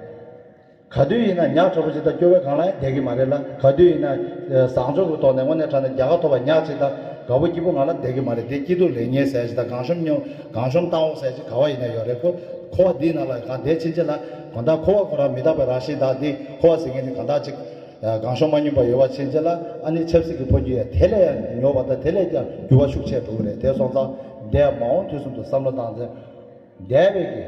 ག་དུས་ཡིན་ན་ཉག་ཕྲ་བོ་ཅིག་དང་སྐྱོ་བོའི་སྒང་ལ་ཡང་བསྡད་ཀྱི་མ་རེད་ལ། ག་དུས་ཡིན་ན་བཟང་ཕྱོགས་ཀྱི་ཐོག་ནས་དངོས་གནས་དྲང་གནས་རྒྱལ་ཁ་ཐོབ་པ་ཉག་ཅིག་དང་དགའ་པོ་སྐྱིད་པོ་ངང་ལ་བསྡད་ཀྱི་མ་རེད། དེ་སྐྱིད་སྡུག་ལེགས་ཉེས་ཟེར་ཅིག་དང་གང་བྱུང་སྙོམས་གང་བྱུང་བཏང་འོག་ཟེར་ཅིག་ག་བ་ཡིན་ན་ཡོད་རེད་ཁོ། འཁོར་བ་འདིའི་ནང་ལ་གང་བསྡད་ཕྱིན་ཆད་ལ་གང་ལྟར་འཁོར་བ་ཁོ་རང་མི་རྟག་པའི་རང་བཞིན་དང་། འདི་འཁོར་བ་ཟེར་མཁན་དེ་གང་ལྟར་ཅིག་གང་བྱུང་མ་སྙོམས་པ་ཡོད་པ་ཕྱིན་ཆད་ལ། ཨ་ནི་ཆབ་སྲིད་ཀྱི་འཕོ་འགྱུར་ཡང་དེ་ལས་ཡང་མྱུར་བ་དང་དེ་ལས་ཀྱང་འགྱུར་བ་ཤུགས་ཆེ་འགྲོ་གི་རེད། དེ་སོང་ཙང་འདས་མ་འོངས་དུས་གསུམ་དུ་བསམ་བློ་བཏང་ཚེ། འདས་པའི་གི་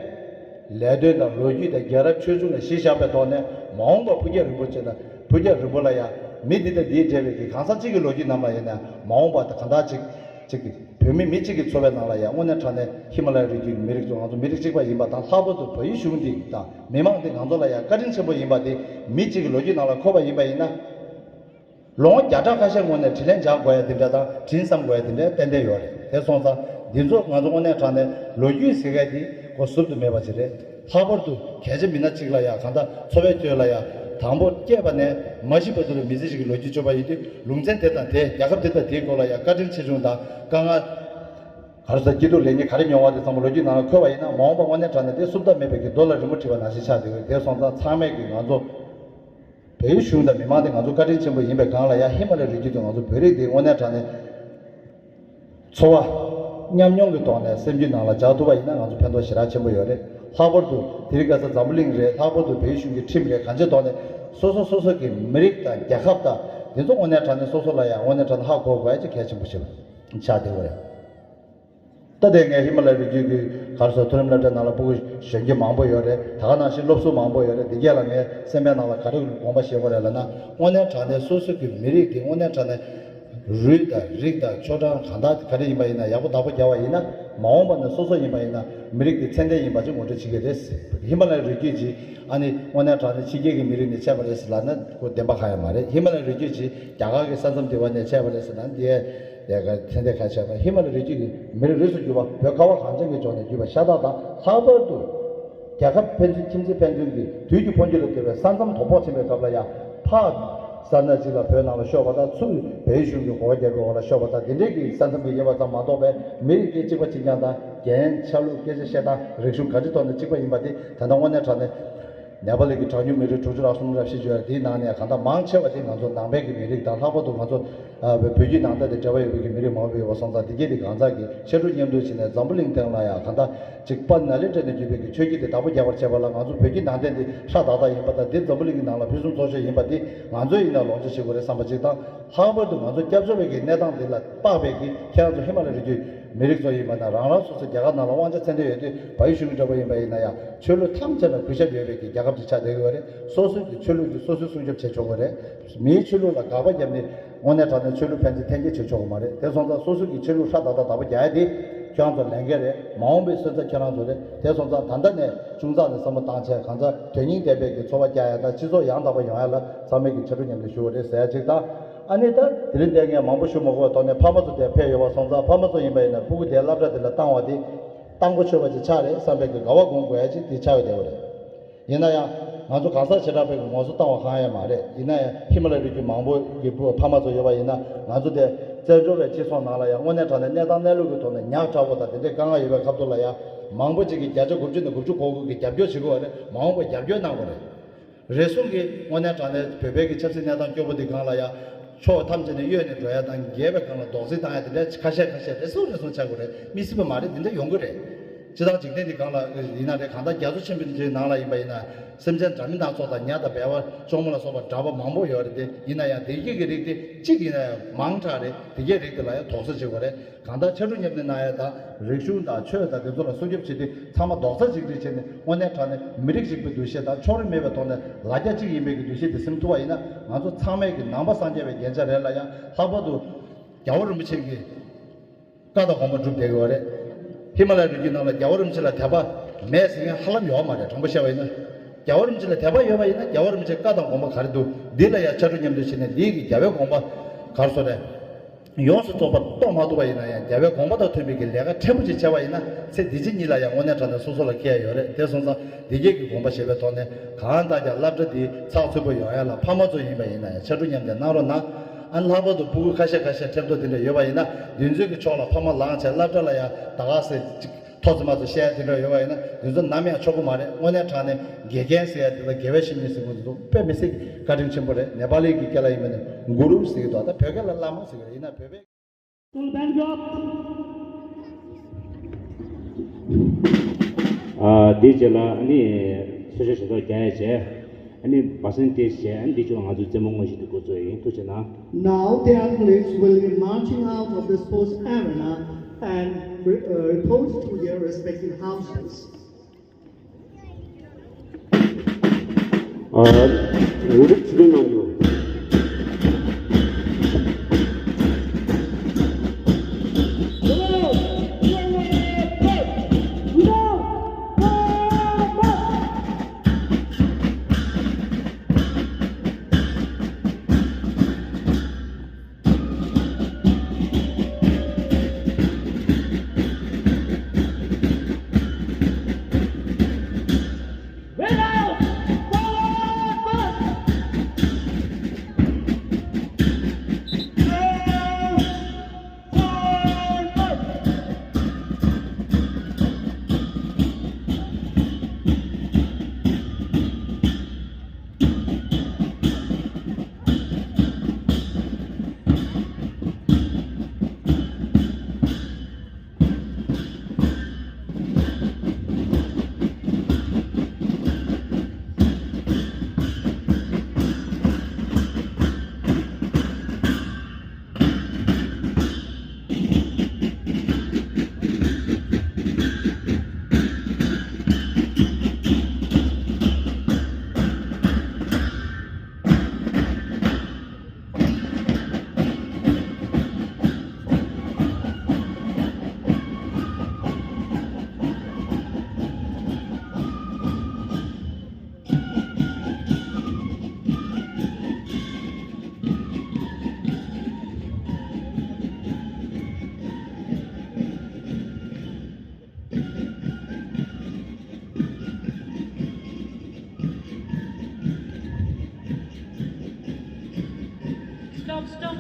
ལས་དོན་དང་ལོ་རྒྱུས་དང་རྒྱལ་རབས་ཆོས་འབྱུང་ལ་གཞི་བཞག་པའི་ཐོག་ནས། མ་འོངས་པ་ཕུགས་རྒྱང་རིང་པོ་ཅིག་ལ་ཕུགས་རྒྱང་རིང་པོ་ལ་ཡང་མི་འདི་དང་འདིའི་འབྲེལ་བའི་གི་གང་ཟག་གཅིག་གི་ལོ་རྒྱུས་ནང་ལ་ཡིན་ན། མ་འོངས་པ་དང་གང་ཟག་གཅིག་གཅིག་གི་བོད་མི་མི་གཅིག་གི་འཚོ་བའི་ནང་ལ་ཡང་དངོས་གནས་དྲང་གནས་ཧི་མ་ལ་ཡའི་རི་རྒྱུད་ཀྱི་མི་རིགས་ཚོ་ང་ཚོ་མི་རིགས་གཅིག་པ་ཡིན་པ་དང་། ལྷག་པར་དུ་བལ་ཡུལ་གཞུང་འདི་དང་མི་མང་འདི་ང་ཚོ་ལ་ཡང་བཀའ་དྲིན་ཆེན་པོ་ཡིན་པ་དེ་མི་གཅིག་གི་ལོ་རྒྱུས་ནང་ལ་འཁོད་པ་ཡིན་པ་ཡིན་ན། ལོ་ངོ་བརྒྱ་ཕྲག་ཁ་ཤས་སྔོན་ནས་དྲིན་ལན་འཇལ་དགོས་ཡ་དེ་འདྲ་དང་། དྲིན་བསམ་དགོས་ཡ་དེ་འདྲ་ཏན་ཏན་ཡོད་རེད། དེ་སོང་ཙང་འདི་ཚོ་ང་ཚོ་དངོས་གནས་དྲང་གནས་ལོ་རྒྱུས་ཟེར་མཁན་དེ་གོ་ཟུར་དུ་མེད་པ་ཅིག་རེད། ལྷག་པར་དུ་གལ་ཆེ་མི་སྣ་གཅིག་ལ་ཡང་གང་ལྟར་འཚོ་བའི་སྟོད་ལ་ཡང་དང་པོ་སྐྱེས་པ་ནས་མ་ཤི་བར་དུ་ལ་མི་ཚེ་ཞིག་གི་ལོ་རྒྱུས་བཅོས་པ་ཡིན་དུས། ལུང་ཚན་དེ་དང་དེ། རྒྱལ་ཁབ་དེ་དང་དེའི་སྐོར་ལ་ཡང་བཀའ་དྲིན་ཆེ་ཆུང་དང་དཀའ་ངལ། ག་རེ་ཟེར། སྐྱིད་སྡུག་ལེགས་ཉེས་ག་རེ་མྱོང་བ་དེ་ཚང་མ་ལོ་རྒྱུས་ནང་ལ་འཁོད་པ་ཡིན་ན། མ་འོངས་པ་དངོས་གནས་དྲང་གནས་དེ་སུབ་ཐབས་མེད་པའི་གི་རྡོ་ལ་རི་མོ་བྲིས་པ་ནང་བཞིན་ཆགས་བསྡད་ཡོད། དེ་སོང་ཙང་ཚང་མས་ཀྱི་ང་ཚོ་བལ་ཡུལ་གཞུང་དང་མི་མང་དེ་ང་ཚོ་བཀའ་དྲིན་ཆེན་པོ་ཡིན་པའི་སྒང་ལ་ཡང་། ཧི་མ་ལ་ཡའི་རི་རྒྱུད་དུ་ང་ཚོ་བོད་རིགས་དེ་དངོས་གནས་དྲང་གནས་འཚོ་བ་ཉམས་མྱོང་གི་ཐོག་ནས་སེམས་རྒྱུད་ནང་ལ་འཇགས་ཐུབ་པ་ཡིན་ན་ང་ཚོ་ཕན་ཐོགས་ཞེ་དྲག་ཆེན་པོ་ཡོད་རེད། ལྷག་པར་དུ་དེ་རིང་ཁ་སང་འཛམ་བུ་གླིང་རེད། ལྷག་པར་དུ་བལ་ཡུལ་གཞུང་གི་ཁྲིམས་རེད། གང་ཅིའི་ཐོག་ནས་སོ་སོ་སོ་སོ་གི་མི་རིགས་དང་རྒྱལ་ཁབ་དང་དེ་ཚོ་དངོས་གནས་དྲང་གནས་སོ་སོ་ལ་ཡང་དངོས་གནས་དྲང་གནས་ཧ་གོ་དགོས་ཡ་ཅིག་གལ་ཆེན་པོ་ཆགས་བསྡད་ཡོད་རེད། ད་དེ་ངས་ཧི་མ་ལ་ཡའི་རི་རྒྱུད་ཀྱི་ག་རེ་ཟེར། མཐོ་རིམ་སློབ་གྲྭའི་ནང་ལ་ཕྲུ་གུ་གཞོན་སྐྱེས་མང་པོ་ཡོད་རེད། ད་ག་ནང་བཞིན་སློབ་ཟུར་མང་པོ་ཡོད་རེད། འདི་གས་ལ་ངས་སེམས་པའི་ནང་ལ་ག་རེ་དགོངས་པ་བཞེས་དགོས་རེད་ལབ་ན། དངོས་གནས་དྲང་གནས་སོ་སོ་གི་མི་རིགས་དེ་དངོས་གནས་དྲང་གནས་རུས་དང་རིགས་དང་ཆོ་འབྲང་གང་དག་ག་རེ་ཡིན་པ་ཡིན་ན་ཡག་པོ་བདག་པོ་རྒྱབ་པ་ཡིན་ན། མ་འོངས་པ་ནས་སོ་སོ་ཡིན་པ་ཡིན་ན་མི་རིགས་དེ་ཚད་ལྡན་ཡིན་པ་ཅིག་ངོ་སྤྲོད་བྱེད་ཀྱི་རེད། ཧི་མ་ལ་ཡའི་རི་རྒྱུད་ཅིག་ཨ་ནི་དངོས་གནས་དྲང་གནས་ཕྱི་རྒྱལ་གྱི་མི་རིགས་ནས་ཆད་པ་རེད་ཟེར་ལབ་ན་ཁོ་བདེན་པ་གང་ཡང་མ་རེད། ཧི་མ་ལ་ཡའི་རི་རྒྱུད་ཅིག་རྒྱ་གར་གྱི་ས་མཚམས་དེ་བ་ནས་ཆད་པ་རེད་ཟེར་ན་འདི་ལས་ཀ་ཚད་ལྡན་ཁ་ཆད་པ། ཧི་མ་ལ་ཡའི་རི་རྒྱུད་ཀྱི་མི་རིགས་རིས་སུ་གྱུར་པ་བོད་ཁ་བ་གངས་ཅན་གྱི་ལྗོངས་ནས་བརྒྱུད་པ་ཤ་སྟག་དང་། ལྷག་པར་དུ་རྒྱལ་ཁབ་ཕན་ཚུན་ཁྱིམ་མཚེས་ཕན་ཚུན་གྱི་དུས་ཀྱི་འཕོ་འགྱུར་ལ་བརྟེན་པའི་ས་མཚམས་དོ་ཕོག་ཕྱིན་པའི་སྐབས་ལ་ཡང་། ཕར་ས་གནས་གཅིག་ལ་བོད་ནང་ལ་ཤོར་བ་དང་། ཚུར་བལ་ཡུལ་གཞུང་གི་གོ་བ་རྒྱབ་པའི་འོག་ལ་ཤོར་བ་དང་། དེ་འདྲའི་གི་ས་མཚམས་ཀྱི་དབྱེ་བ་ཙམ་མ་གཏོགས་པའི་མི་རིགས་དེ་གཅིག་པ་གཅིག་རྐྱང་དང་། རྒྱན། ཆ་ལུགས། སྐད་ཆ་བཤད་སྟངས། རིག་གཞུང་ག་ཅིའི་ཐོག་ནས་གཅིག་པ་ཡིན་པ་དེ་ད་ལྟ་དངོས་གནས་དྲང་གནས། ནེ་པ་ལི་གི་གྲངས་ཉུང་མི་རིགས་དྲུག་ཅུ་རེ་གསུམ་རེ་བཞི་ཡོད་རེད། དེའི་ནང་ནས་གང་ལྟར་མང་ཆེ་བ་དེ་ང་ཚོ་ནང་པའི་གི་མི་རིགས་དང་། ལྷག་པར་དུ་ང་ཚོ་ཨ་བོད་བརྒྱུད་ནང་བསྟན་དང་འབྲེལ་བ་ཡོད་པའི་གི་མི་རིགས་མང་པོ་ཡོད་པ་སོང་ཙང་། དེ་གས་དེ་གང་ཟག་གི་ཕྱར་གྲུ་མཉམ་འདེགས་བྱས་ནས་འཛམ་བུ་གླིང་སྟེང་ལ་ཡང་གང་ལྟར་ཅིག་པ་ན་ལི་སྤྲད་ནས་བརྒྱུད་པའི་གི་ཆོས་བརྒྱུད་དེ་བདག་པོ་རྒྱག་པར་བྱེད་པ་ལ། ང་ཚོ་བོད་བརྒྱུད་ནང་བསྟན་དེ་ཧྲ་ཏག་ཏག་ཡིན་པ་དང་། དེ་འཛམ་བུ་གླིང་གི་ནང་ལ་ཕུན་སུམ་ཚོགས་ཤོས་ཡིན་པ་དེ་ང་ཚོ་ཡིན་ན་ལོངས་སྤྱོད་བྱེད་དགོས་རེད་བསམ་པ་ཅིག་དང་། ལྷག་པར་དུ་ང་ཚོ་སྐྱབས་བཅོལ་བའི་གི་གནས་སྟངས་འདི་ལ་དཔག་པའི་གི་ཁྱེད་རང་ཚོ་ཧི་མ་ལ་ཡའི་རི་རྒྱུད་མི་རིགས་ཚོ་ཡིན་པ་ན། རང་རང་སོ་སོ་རྒྱ་གར་ནང་ལ་དབང་ཆ་ཚད་ལྡན་ཡོད་དུས། བལ་ཡུལ་གཞུང་གི་འདྲ་པོ་ཡིན་པ་ཡིན་ན་ཡང་། ཆོས་ལུགས་ཐམས་ཅད་ལ་གུས་ཞབས་ཡོད་པའི་གི་རྒྱལ་ཁབ་ཅིག་ཆགས་བསྡད་ཡོད་རེད། སོ་སོའི་གི་ཆོས་ལུགས་འདི་སོ་སོས་སྲུང་སྐྱོབ་བྱེད་ཆོག་གི་རེད། མིའི་ཆོས་ལུགས་ལ་དགག་པ་བརྒྱབ་ནས་དངོས་གནས་དྲང་གནས་ཆོས་ལུགས་ཕན་ཚུན་འཐེན་འཁྱེར་བྱེད་ཆོག་གི་མ་རེད། དེ་སོང་ཙང་སོ་སོ་གི་ཆོས་ལུགས་ཧྲ་ཏག་ཏག་བདག་པོ་རྒྱག་ཡ་དེ་ཁྱོད་རང་ཚོ་ལས་འགན་རེད། མ་འོངས་པའི་སོན་རྩ་ཁྱོད་རང་ཚོ་རེད། དེ་སོང་ཙང་ད་ལྟ་ནས་ཅུང་ཙག་ནས་བསམ་བློ་བཏང་བྱས། གང་ལྟར་དོན་སྙིང་ལྡན་པའི་གི་འཚོ་བ་སྐྱེལ་ཡ་དང་སྤྱི་ཚོགས་ཡང་དག་པ་ཡོང་ཡ་ལ་ཚང་མས་ཀྱི་ཕྱར་གྲུ་མཉམ་འདེགས་ཞུ་བ་རེད་ཟེར་ཡ་གཅིག་དང་། ཨ་ནི་ད་དེ་རིང་འདིར་ངས་མང་པོ་ཞུ་མ་དགོས་པའི་ཐོག་ནས་ཕ་མ་ཚོ་དེར་ཕེབས་ཡོད་པ་སོང་ཙང་། ཕ་མ་ཚོ་ཡིན་པ་ཡིན་ན་ཕྲུ་གུ་དེའི་སློབ་གྲྭ་དེ་ལ་བཏང་བ་དེ་བཏང་གོ་ཆོད་པ་ཅིག་ཆགས་རེད་བསམ་པའི་གི་དགའ་བ་སྒོམ་དགོས་ཡ་ཅིག་དེ་ཆགས་ཡོད་བསྡད་པ་རེད། ཡིན་ན་ཡང་ང་ཚོ་གང་ཟག་བྱེ་བྲག་པའི་གི་ངོ་སོ་བཏང་བ་གང་ཡང་མ་རེད། ཡིན་ན་ཡང་ཧི་མ་ལ་ཡའི་རི་རྒྱུད་མང་པོ་གི་ཕ་མ་ཚོ་ཡོད་པ་ཡིན་ན། ང་ཚོ་དེ་བཙན་བྱོལ་བའི་སྤྱི་ཚོགས་ནང་ལ་ཡང་དངོས་གནས་དྲང་གནས་གནས་སྟངས་གནས་ལུགས་ཀྱི་ཐོག་ནས་ཉག་ཕྲ་བོ་དང་དེ་འདྲའི་དཀའ་ངལ་ཡོད་པའི་སྐབས་ཐོག་ལ་ཡང་། མང་པོ་ཅིག་གིས་བརྒྱ་ཆ་དགུ་བཅུ་ནས་དགུ་བཅུ་གོ་དགུ་གིས་རྒྱབ་སྐྱོར་བྱེད་དགོས་པ་རེད། མ་འོངས་པར་རྒྱབ་སྐྱོར་གནང་དགོས་རེད། རེ་ཟུང་གིས་དངོས་གནས་དྲང་གནས་བོད་པའི་གི་ཆབ་སྲིད་གནས་སྟངས་སྐྱོ་པོ་འདི་སྒང་ལ་ཡང་ཕྱོགས་ཐམས་ཅད་ནས་གཡོལ་ནས་འགྲོ་ཡ་དང་། རྒྱལ་བའི་སྒང་ལ་རྡོག་རྫིས་བཏང་ཡ་དེ་འདྲ་ཁ་ཤས་ཁ་ཤས་རེ་ཟུང་རེ་ཟུང་ཆགས་དགོས་རེད། མི་སྲིད་པ་མ་རེད། དེ་འདྲ་ཡོང་གི་རེད། སྤྱིར་བཏང་འཇིག་རྟེན་འདི་གང་ལ་ཡིན་ན་རེད། གང་ལྟར་རྒྱ་མཚོ་ཆེན་པོའི་ནང་ལ་ཡིན་པ་ཡིན་ན་སེམས་ཅན་འདྲ་མིན་སྣ་ཚོགས་དང་ཉ་དང་སྦལ་པ་གཅོང་མོ་ལ་སོགས་པ་འདྲ་པོ་མང་པོ་ཡོད་རེད་དེ། ཡིན་ན་ཡང་བདེ་སྐྱིད་ཀྱི་རིགས་དེ་གཅིག་ཡིན་ན་ཡང་མང་དྲགས་རེད། བདེ་སྐྱིད་རིགས་དེ་ལ་ཡང་དོགས་ཟོན་བྱེད་དགོས་རེད། གང་ལྟར་ཕྱར་གྲུ་མཉམ་འདེགས་གནང་ཡ་དང་རིག་གཞུང་དང་ཆོས་དང་དེ་ཚོ་ལ་སྲུང་སྐྱོབ་བྱེད་དུས་ཚང་མ་རྡོག་རྩ་གཅིག་སྒྲིལ་བྱས་ནས་དངོས་གནས་དྲང་གནས་མི་རིགས་གཅིག་པའི་འདུ་ཤེས་དང་ཕྱོགས་རིས་མེད་པའི་ཐོག་ནས་ལ་རྒྱ་གཅིག་ཡིན་པའི་གི་འདུ་ཤེས་དེ་སེམས་ཐུབ་པ་ཡིན་ན། ང་ཚོ་ཚང་མས་ཀྱི་ནང་པ་སངས་རྒྱས་པའི་རྒྱན་ཆ་རེད་ལ། ཡང་ལྷག་པར་དུ་རྒྱལ་བ་རིན་པོ་ཆེ་གི་བཀའ་དང་དགོངས་པ་སྒྲུབ་བསྡད་ཀྱི་ཡོད་རེད། ཧི་མ་ལ་ཡའི་རི་རྒྱུད་ནང་ལ་རྒྱལ་བ་རིན་པོ་ཆེ་ལ་དད་པ་མེད་ཟེར་མཁན་ཧ་ལམ་ཡོད་མ་རེད། དྲང་པོ་བཤད་པ་ཡིན་ན། རྒྱལ་བ་རིན་པོ་ཆེ་ལ་དད་པ་ཡོད་པ་ཡིན་ན་རྒྱལ་བ་རིན་པོ་ཆེའི་བཀའ་དང་དགོངས་པ་ག་རེ་འདུག་འདི་ལ་ཡང་ཕྱར་གྲུ་མཉམ་འདེགས་བྱས་ནས་འདིའི་གི་རྒྱལ་བའི་དགོངས་པ་ག་རེ་ཟེར་རེད། ཡོངས་སུ་རྫོགས་པར་རྟོགས་མ་ཐུབ་པ་ཡིན་ན་ཡང་རྒྱལ་བའི་དགོངས་པ་དང་མཐུན་པའི་གི་ལས་ཀ་ཕྲན་བུ་ཅིག་བྱས་པ་ཡིན་ན་ཚེ་འདི་ཕྱི་གཉིས་ལ་ཡང་དངོས་གནས་དྲང་གནས་སོ་སོ་ལ་ཁེ་ཡ་ཡོད་རེད། དེ་སོང་ཙང་འདི་སྐད་ཀྱི་དགོངས་པ་བཞེས་པའི་ཐོག་ནས་གང་ལྟར་ཀྱང་སློབ་གྲྭ་འདི་ཚགས་ཚུད་པོ་ཡོང་ཡ་ལ་ཕ་མ་ཚོ་ཡིན་པ་ཡིན་ན་ཡང་ཕྱར་གྲུ་མཉམ་འདེགས་གནང་རོགས་གནང་། ཨ་ནི་ལྷག་པར་དུ་སྤུ་གུ་ཁ་ཤས་ཁ་ཤས་ཁྲེམ་ཐོག་དེ་འདྲ་ཡོད་པ་ཡིན་ན་དེ་ཚོའི་གི་ཕྱོགས་ལ་ཕ་མ་ལངས་བྱས་སློབ་གྲྭ་ལ་ཡང་ད་ག་ཟེ་ཅིག་ཐོ་ཙེ་མ་ཙེ་བཤད་ཡ་དེ་འདྲ་ཡོད་པ་ཡིན་ན་དེ་ཚོ་ནམ་ཡང་ཆོག་གི་མ་རེད། དངོས་གནས་དྲང་གནས་དགེ་རྒན་ཟེར་ཡ་དེ་དང་དགེ་བའི་བཤེས་གཉེན་ཟེར་དགོས་དེ་ཚོ་དཔེ་མི་སྲིད་བཀའ་དྲིན་ཆེན་པོ་རེད། ནེ་པ་ལི་གི་སྐད་ལ་ཡིན་པ་ནི་གུ་རུ་ཟེར་གི་འདུག་ད་བོད་སྐད་ལ་བླ་མ་ཟེར་གི་རེད། ཡིན་ན་བོད་པའི། ཨ། དེའི་རྗེས་ལ་ཨ་ནི་གསོལ་ཇ་ཞལ་ཏོག་རྒྱག་ཡ་བྱས། ཨ་ནི་འབའ་སེང་སྟེ་བྱས། ཨ་ནི་དེའི་མཇུག་ལ་ང་ཚོའི་རྩེད་མོ་དངོས་གཞི་དེ་འགོ་བཙུགས་ཡིན། ཐུགས་རྗེ་གནང་། Now the athletes will be marching out of the sports arena and re- uh, report to their respective houses. ཨ། ངོ་སྤྲོད་ཇི་ལྟར་གནང་རྒྱུ། Stop, stop.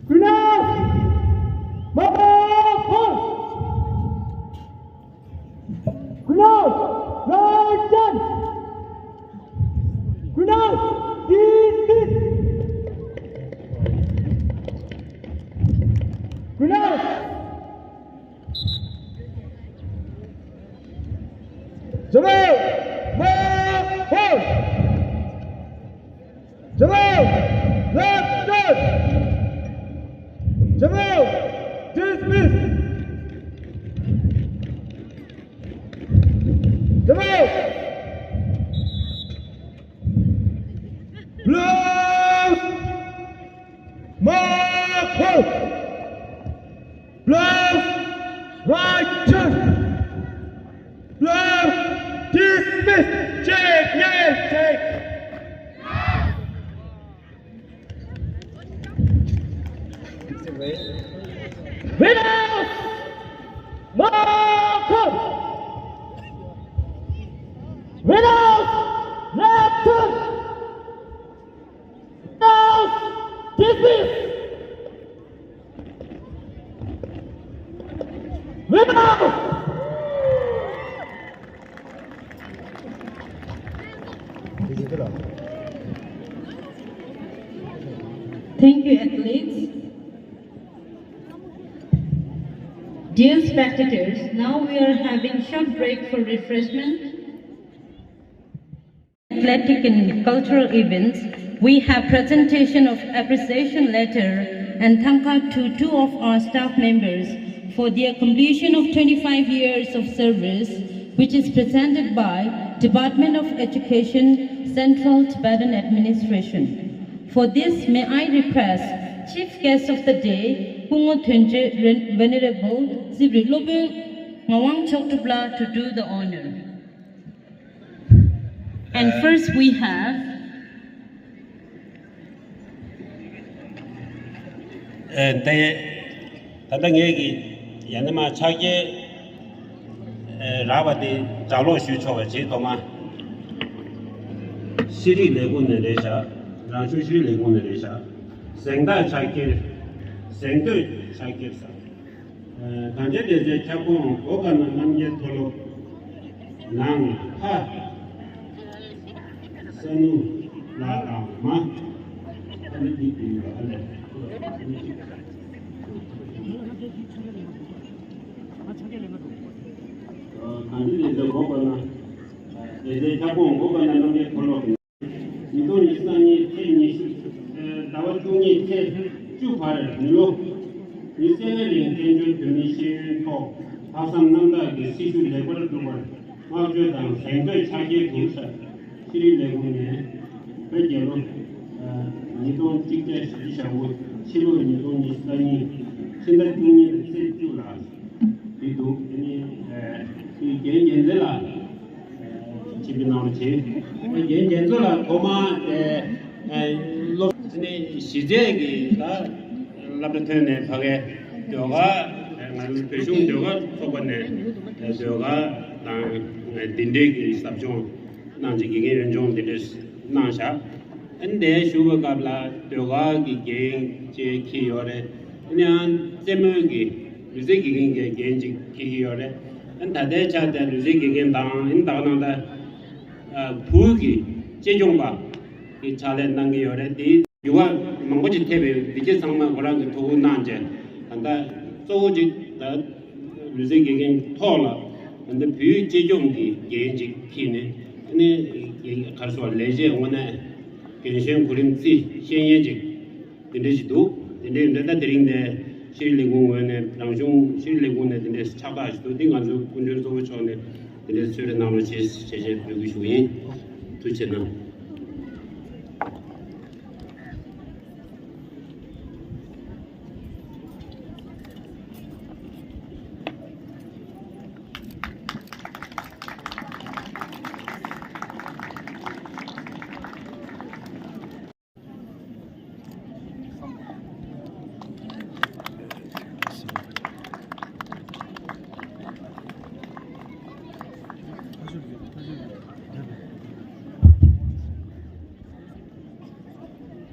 Grenade! Mobile force! Grenade! Right hand! Grenade! Dismiss! Grenade! General! Move forward! General! Left guard! General! Dismiss! General! Blue! Mark! Blue! Right turn! Blue! Dismiss! Check! Yes! Check! Winners! Welcome! Winners! Left turn! Winners! Dismiss! Winners! Thank you, athletes. Dear spectators, now we are having short break for refreshment. Athletic and cultural events, we have presentation of appreciation letter and thangka to two of our staff members for their completion of twenty-five years of service, which is presented by Department of Education, Central Tibetan Administration. For this, may I request Chief Guest of the Day, Pu Ngo Thunje, Ren- Venerable Zibri Lobeng Ngawang Chokdubla to do the honor. And first we have ཨེ། ད་ད་ལྟ་ངས་ཀྱི་ཡ་ནི་མ་ཕྱག་འཁྱེར་ཨེ་རག་པ་དེ་གྲྭ་ལོག་ཞུས་ཆོག་པ་བྱེད་དོ་མ། ཤེས་རིག་ལས་ཁུངས་ནས་རེད་ཤག་རང་གཞུང་ཤེས་རིག་ལས་ཁུངས་ནས་རེད་ཤག་གཟེངས་རྟགས་ཕྱག་འཁྱེར། གཟེངས་བསྟོད་ཕྱག་འཁྱེར་ཟེར། གངས་ཅན་བདེ་རྩའི་ཁྱབ་ཁོངས་སྒོ་ཁ་ན་རྣམ་རྒྱལ་མཐོ་སློབ་ནང་ཕ་ས་ནུ་ལགས་དང་མ། ཨ་ནི་འདི་དེ་ཡོད་ཨ་ལས། གངས་ཅན་བདེ་རྩའི་སྒོ་ཁ་ན། བདེ་རྩའི་ཁྱབ་ཁོངས་སྒོ་ཁ་ན་རྣམ་རྒྱལ་མཐོ་སློབ། ཉིས་སྟོང་ཉི་ཤུ་རྩ་གཉིས་ཚེས་ཉི་ཤུ། ཟླ་བ་བཅུ་གཉིས་ཚེས་བཅུ་བར་མི་ལོ་ཉི་ཤུ་རྩ་ལྔའི་རིང་བཙན་བྱོལ་བོད་མིའི་ཤེས་ཡོན་ཐོག་ལྷག་བསམ་རྣམ་དག་གི་སྲི་ཞུ་ལེགས་པར་སྒྲུབ་པར་བསྔགས་བརྗོད་དང་གཟེངས་བསྟོད་ཕྱག་འཁྱེར་དུ་ཤེས་རིག་ལས་ཁུངས་ནས་བོད་རྒྱལ་ལོ་ཉིས་སྟོང་གཅིག་བརྒྱ་བཞི་བཅུ་ཞེ་དགུ། ཕྱི་ལོ་ཉིས་སྟོང་ཉི་ཤུ་རྩ་གཉིས་ཕྱི་ཟླ་བཅུ་གཉིས་ཚེས་བཅུ་ལ་འདི་འདུག་དེ་ནི་རྒན་རྒྱལ་མཚན་ལགས། ཆིབས་བསྒྱུར་གནང་རོགས་གྱིས། རྒན་རྒྱལ་མཚན་ལགས་ཐོག་མར་དེ་སློབ་ནི་གཞི་རྩའི་གི་ད་སློབ་གྲྭ་ཐོན་ནས་ཕ་གའི་ཟློས་གར་ང་ཚོ་བོད་གཞུང་ཟློས་གར་ཚོགས་པ་ནས་ཟློས་གར་དང་འདི་འདྲའི་གི་ཟབ་སྦྱོང་གནང་རྗེས་དགེ་རྒན་ཡོན་སྦྱོང་འདི་འདྲ་གནང་བཞག་ཨ་ནི་དེ་ཞུ་བའི་སྐབས་ལ་ཟློས་གར་གི་འགན་ཅིག་འཁྱེར་ཡོད་རེད། ཨ་ནི་ཡང་རྩེད་མོའི་གི་ལུས་རྩལ་དགེ་རྒན་གྱི་འགན་ཅིག་འཁྱེར་གྱི་ཡོད་རེད། ཨ་ནི་ད་ལྟའི་ཆར་དེ་ལུས་རྩལ་དགེ་རྒན་དང་ཨ་ནི་ད་ག་ནང་ད་བོད་ཀྱི་གཅེས་སྐྱོང་པ་གི་ཕྱག་ལས་གནང་གི་ཡོད་རེད། དེ་འགྱུར་བ་མང་པོ་ཅིག་ཐེབས་པའི་འདི་སྐྱེས་ཚང་མ་ཁོ་རང་གི་ཐུགས་ཁུར་གནང་བྱས་ད་ལྟ་གཙོ་བོ་ཅིག་ད་ལུས་རྩལ་དགེ་རྒན་ཐོག་ལ་ད་ལྟ་བོད་གཅེས་སྐྱོང་གི་འགན་ཅིག་འཁྱེར་ནས་ཨ་ནི་ག་རེ་ཟེར་ལས་བྱེད་དངོས་གནས་རྒན་གཞོན་གོ་རིམ་རྩིས་ཤེས་མཁན་ཅིག་དེ་འདྲ་ཞིག་འདུག་དེ་འདྲའི་འདྲ་ད་དེ་རིང་འདི་ཤེས་རིག་ལས་ཁུངས་ངོས་ནས་རང་གཞུང་ཤེས་རིག་ལས་ཁུངས་ནས་དེ་འདྲའི་ཕྱག་རྟགས་ཤིག་འདུག་དེ་ང་ཚོའི་སྐུ་མགྲོན་གཙོ་བོ་མཆོག་ནས་དེ་འདྲའི་གསོལ་རས་གནང་རོགས་ཞེས་ཞལ་བཞེས་འབོད་སྐུལ་ཞུ་གི་ཡིན། ཐུགས་རྗེ་གནང་།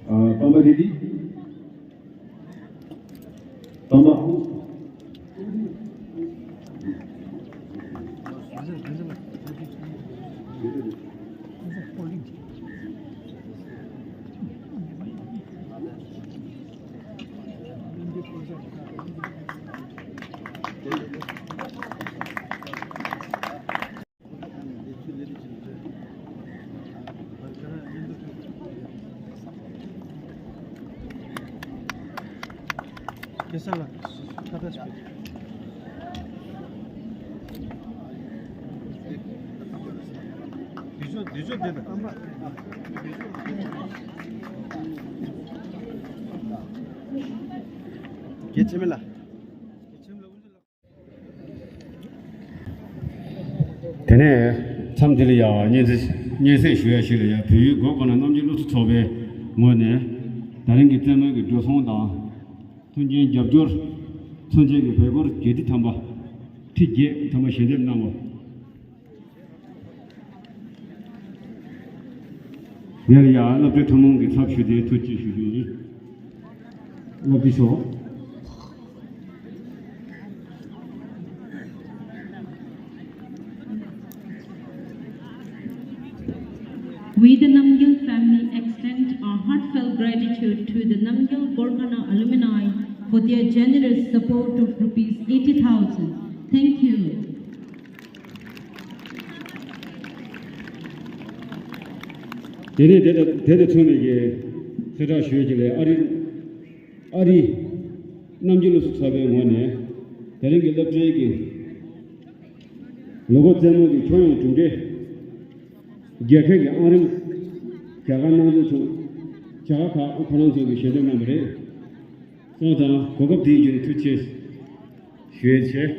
ཨ། པ་མ་རེ་ཌི། པ་མ། དེ་ནས་མཚམས་འདི་ལ་ཡང་སྙན་སེང་སྙན་སེང་ཞུ་ཡ་ཞིག་ལ་ཡང་བོད་ཡུལ་སྒོ་ཁ་ན་རྣམ་རྒྱལ་སློབ་གསོ་ཚོགས་པའི་ངོས་ནས་ད་རིང་གི་རྩེད་མོའི་གི་འགྲོ་སོང་དང་མཐུན་རྐྱེན་རྒྱབ་སྐྱོར་ མཚོན་བྱེད་ཀྱི་བོད་སྐོར་བརྒྱད་ཁྲི་ཐམ་པ། ཁྲི་བརྒྱད་ཐམ་པ་ཞལ་འདེབས་གནང་བ། ངེད་ལ་ཡང་སློབ་གྲྭའི་ཐུན་མོང་གི་ཚབ་ཞུས་ཏེ་ཐུགས་རྗེ་ཆེ་ཞུ་རྒྱུ་ཡིན། སློབ་སྤྱི་མཆོག We, the Namgyal family, extend our heartfelt gratitude to the Namgyal Gorkhana alumni for their generous support of rupees eighty thousand. Thank you. དེ་ནས་དེ་དང་དེ་དང་མཚུངས་པའི་གི་གསལ་བསྒྲགས་ཞུ་ཡས་ཀྱི་ལས། ཨ་རི་ཨ་རི་རྣམ་རྒྱལ་སློབ་གསོ་ཚོགས་པའི་ངོས་ནས་དེ་རིང་གི་སློབ་གྲྭའི་གི་ལོ་འཁོར་རྩེད་མོ་གི་ཁྱོན་ཡོངས་གྲུབ་འབྲས། རྒྱལ་ཁའི་གི་ཨང་རིམ། རྒྱ་གར་ནང་ཚོ་ཆུང་བྱ་དགའ་ཁག་ཁོ་རང་ཚོ་གི་ཞལ་འདེབས་གནང་བ་རེད། སོང་ཙང་གོ་སྐབས་དེའི་བརྒྱུད་ནས་ཐུགས་རྗེ་ཆེ་ཞུ་ཡས་བྱས།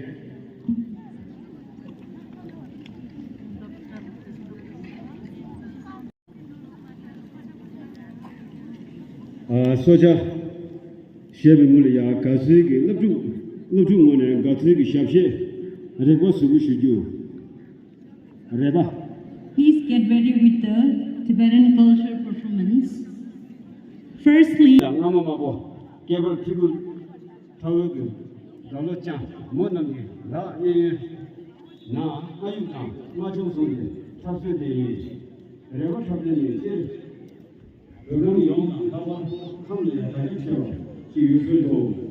ཨ། གསོལ་ཇ་བཞེས་པའི་མུ་ལ་ཡ། དགའ་ཚོའི་གི་སློབ་ཕྲུག་སློབ་ཕྲུག་ངོས་ནས་དགའ་ཚོའི་གི་ཞབས་གཞས་རེག་པ་གཟུགས་པོ་ཞུ་རྒྱུ། རེད་པ། Please get ready with the Tibetan culture performance. Firstly, སྔ་མོ་མ་པོ་སྐྱེས་བར་ཁྲི་ཀུན་ཁྲ་བོའི་གི་སྒྲ་ལོ་ཅན་མོ་རྣམས་ཀྱི་ལག་གཡས་གཡོན་ན་རྔ་ཡབ་དང་རྔ་ཆུང་གསུམ་གྱི་འཁྲབ་སྲོལ་དེ་ཡིན། རེ་བ་འཁྲབ་སྟོན་ནི་སྟེ། བོད་ཁམས་ཡོངས་དང་ལྷག་པར་ཁམས་ལ་ཡང་དར་ཁྱབ་ཆེ་བ་ཞིག་ཡོད་ཚུལ་དུ།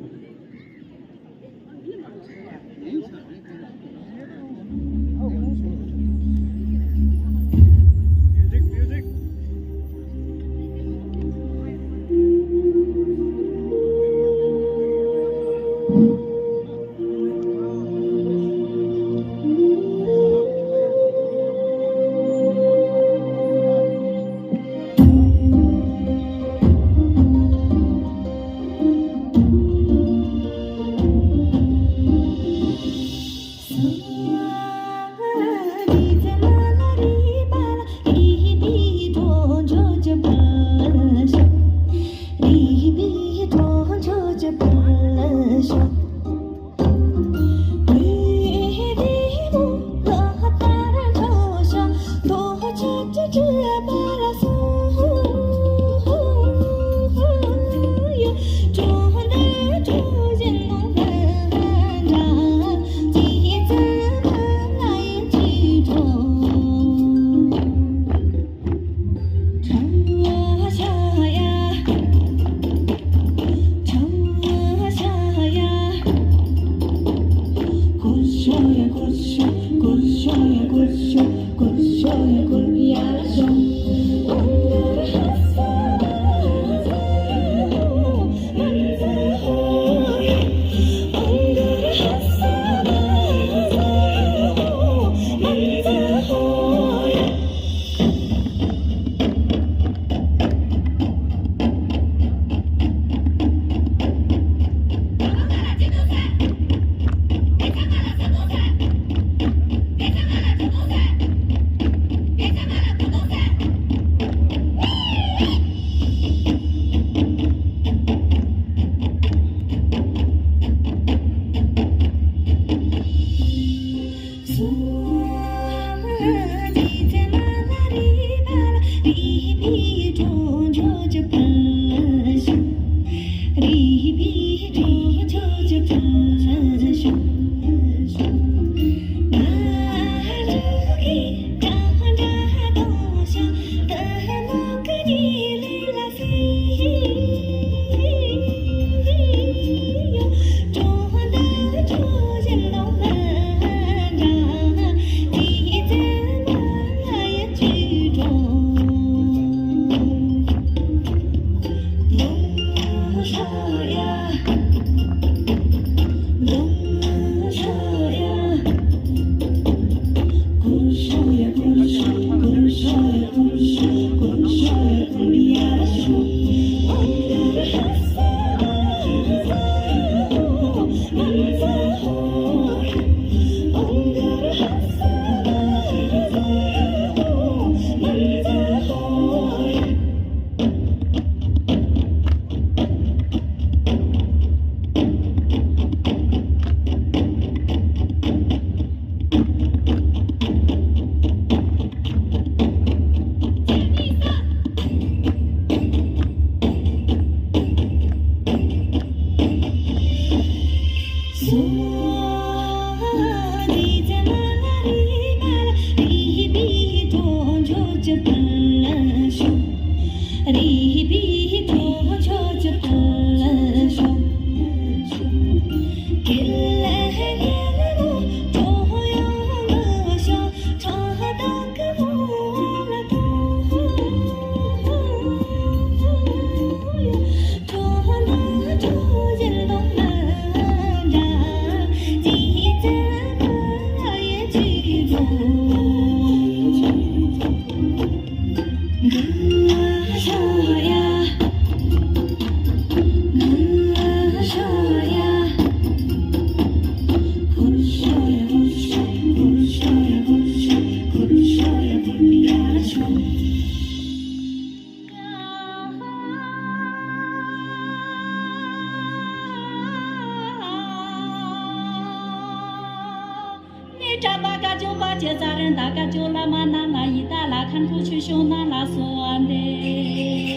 གྲྭ་པ་བཀའ་བརྒྱུད་པ་བཅས་ཚ་རེ་མདའ་བཀའ་བརྒྱུད་བླ་མ་རྣམས་ལ་ཡི་དྭགས་ལ་མཁན་པོ་ཆོས་སྐྱོང་རྣམས་ལ་གསོལ་བ་འདེབས།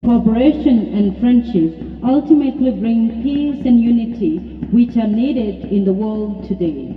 Cooperation and friendship ultimately bring peace and unity, which are needed in the world today.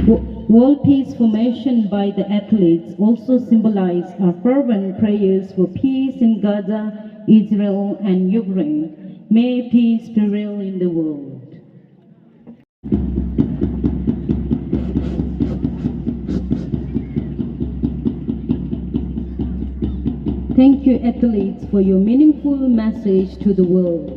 Wo- World Peace Formation by the athletes also symbolize our fervent prayers for peace in Gaza, Israel, and Ukraine. May peace prevail in the world. Thank you, athletes, for your meaningful message to the world.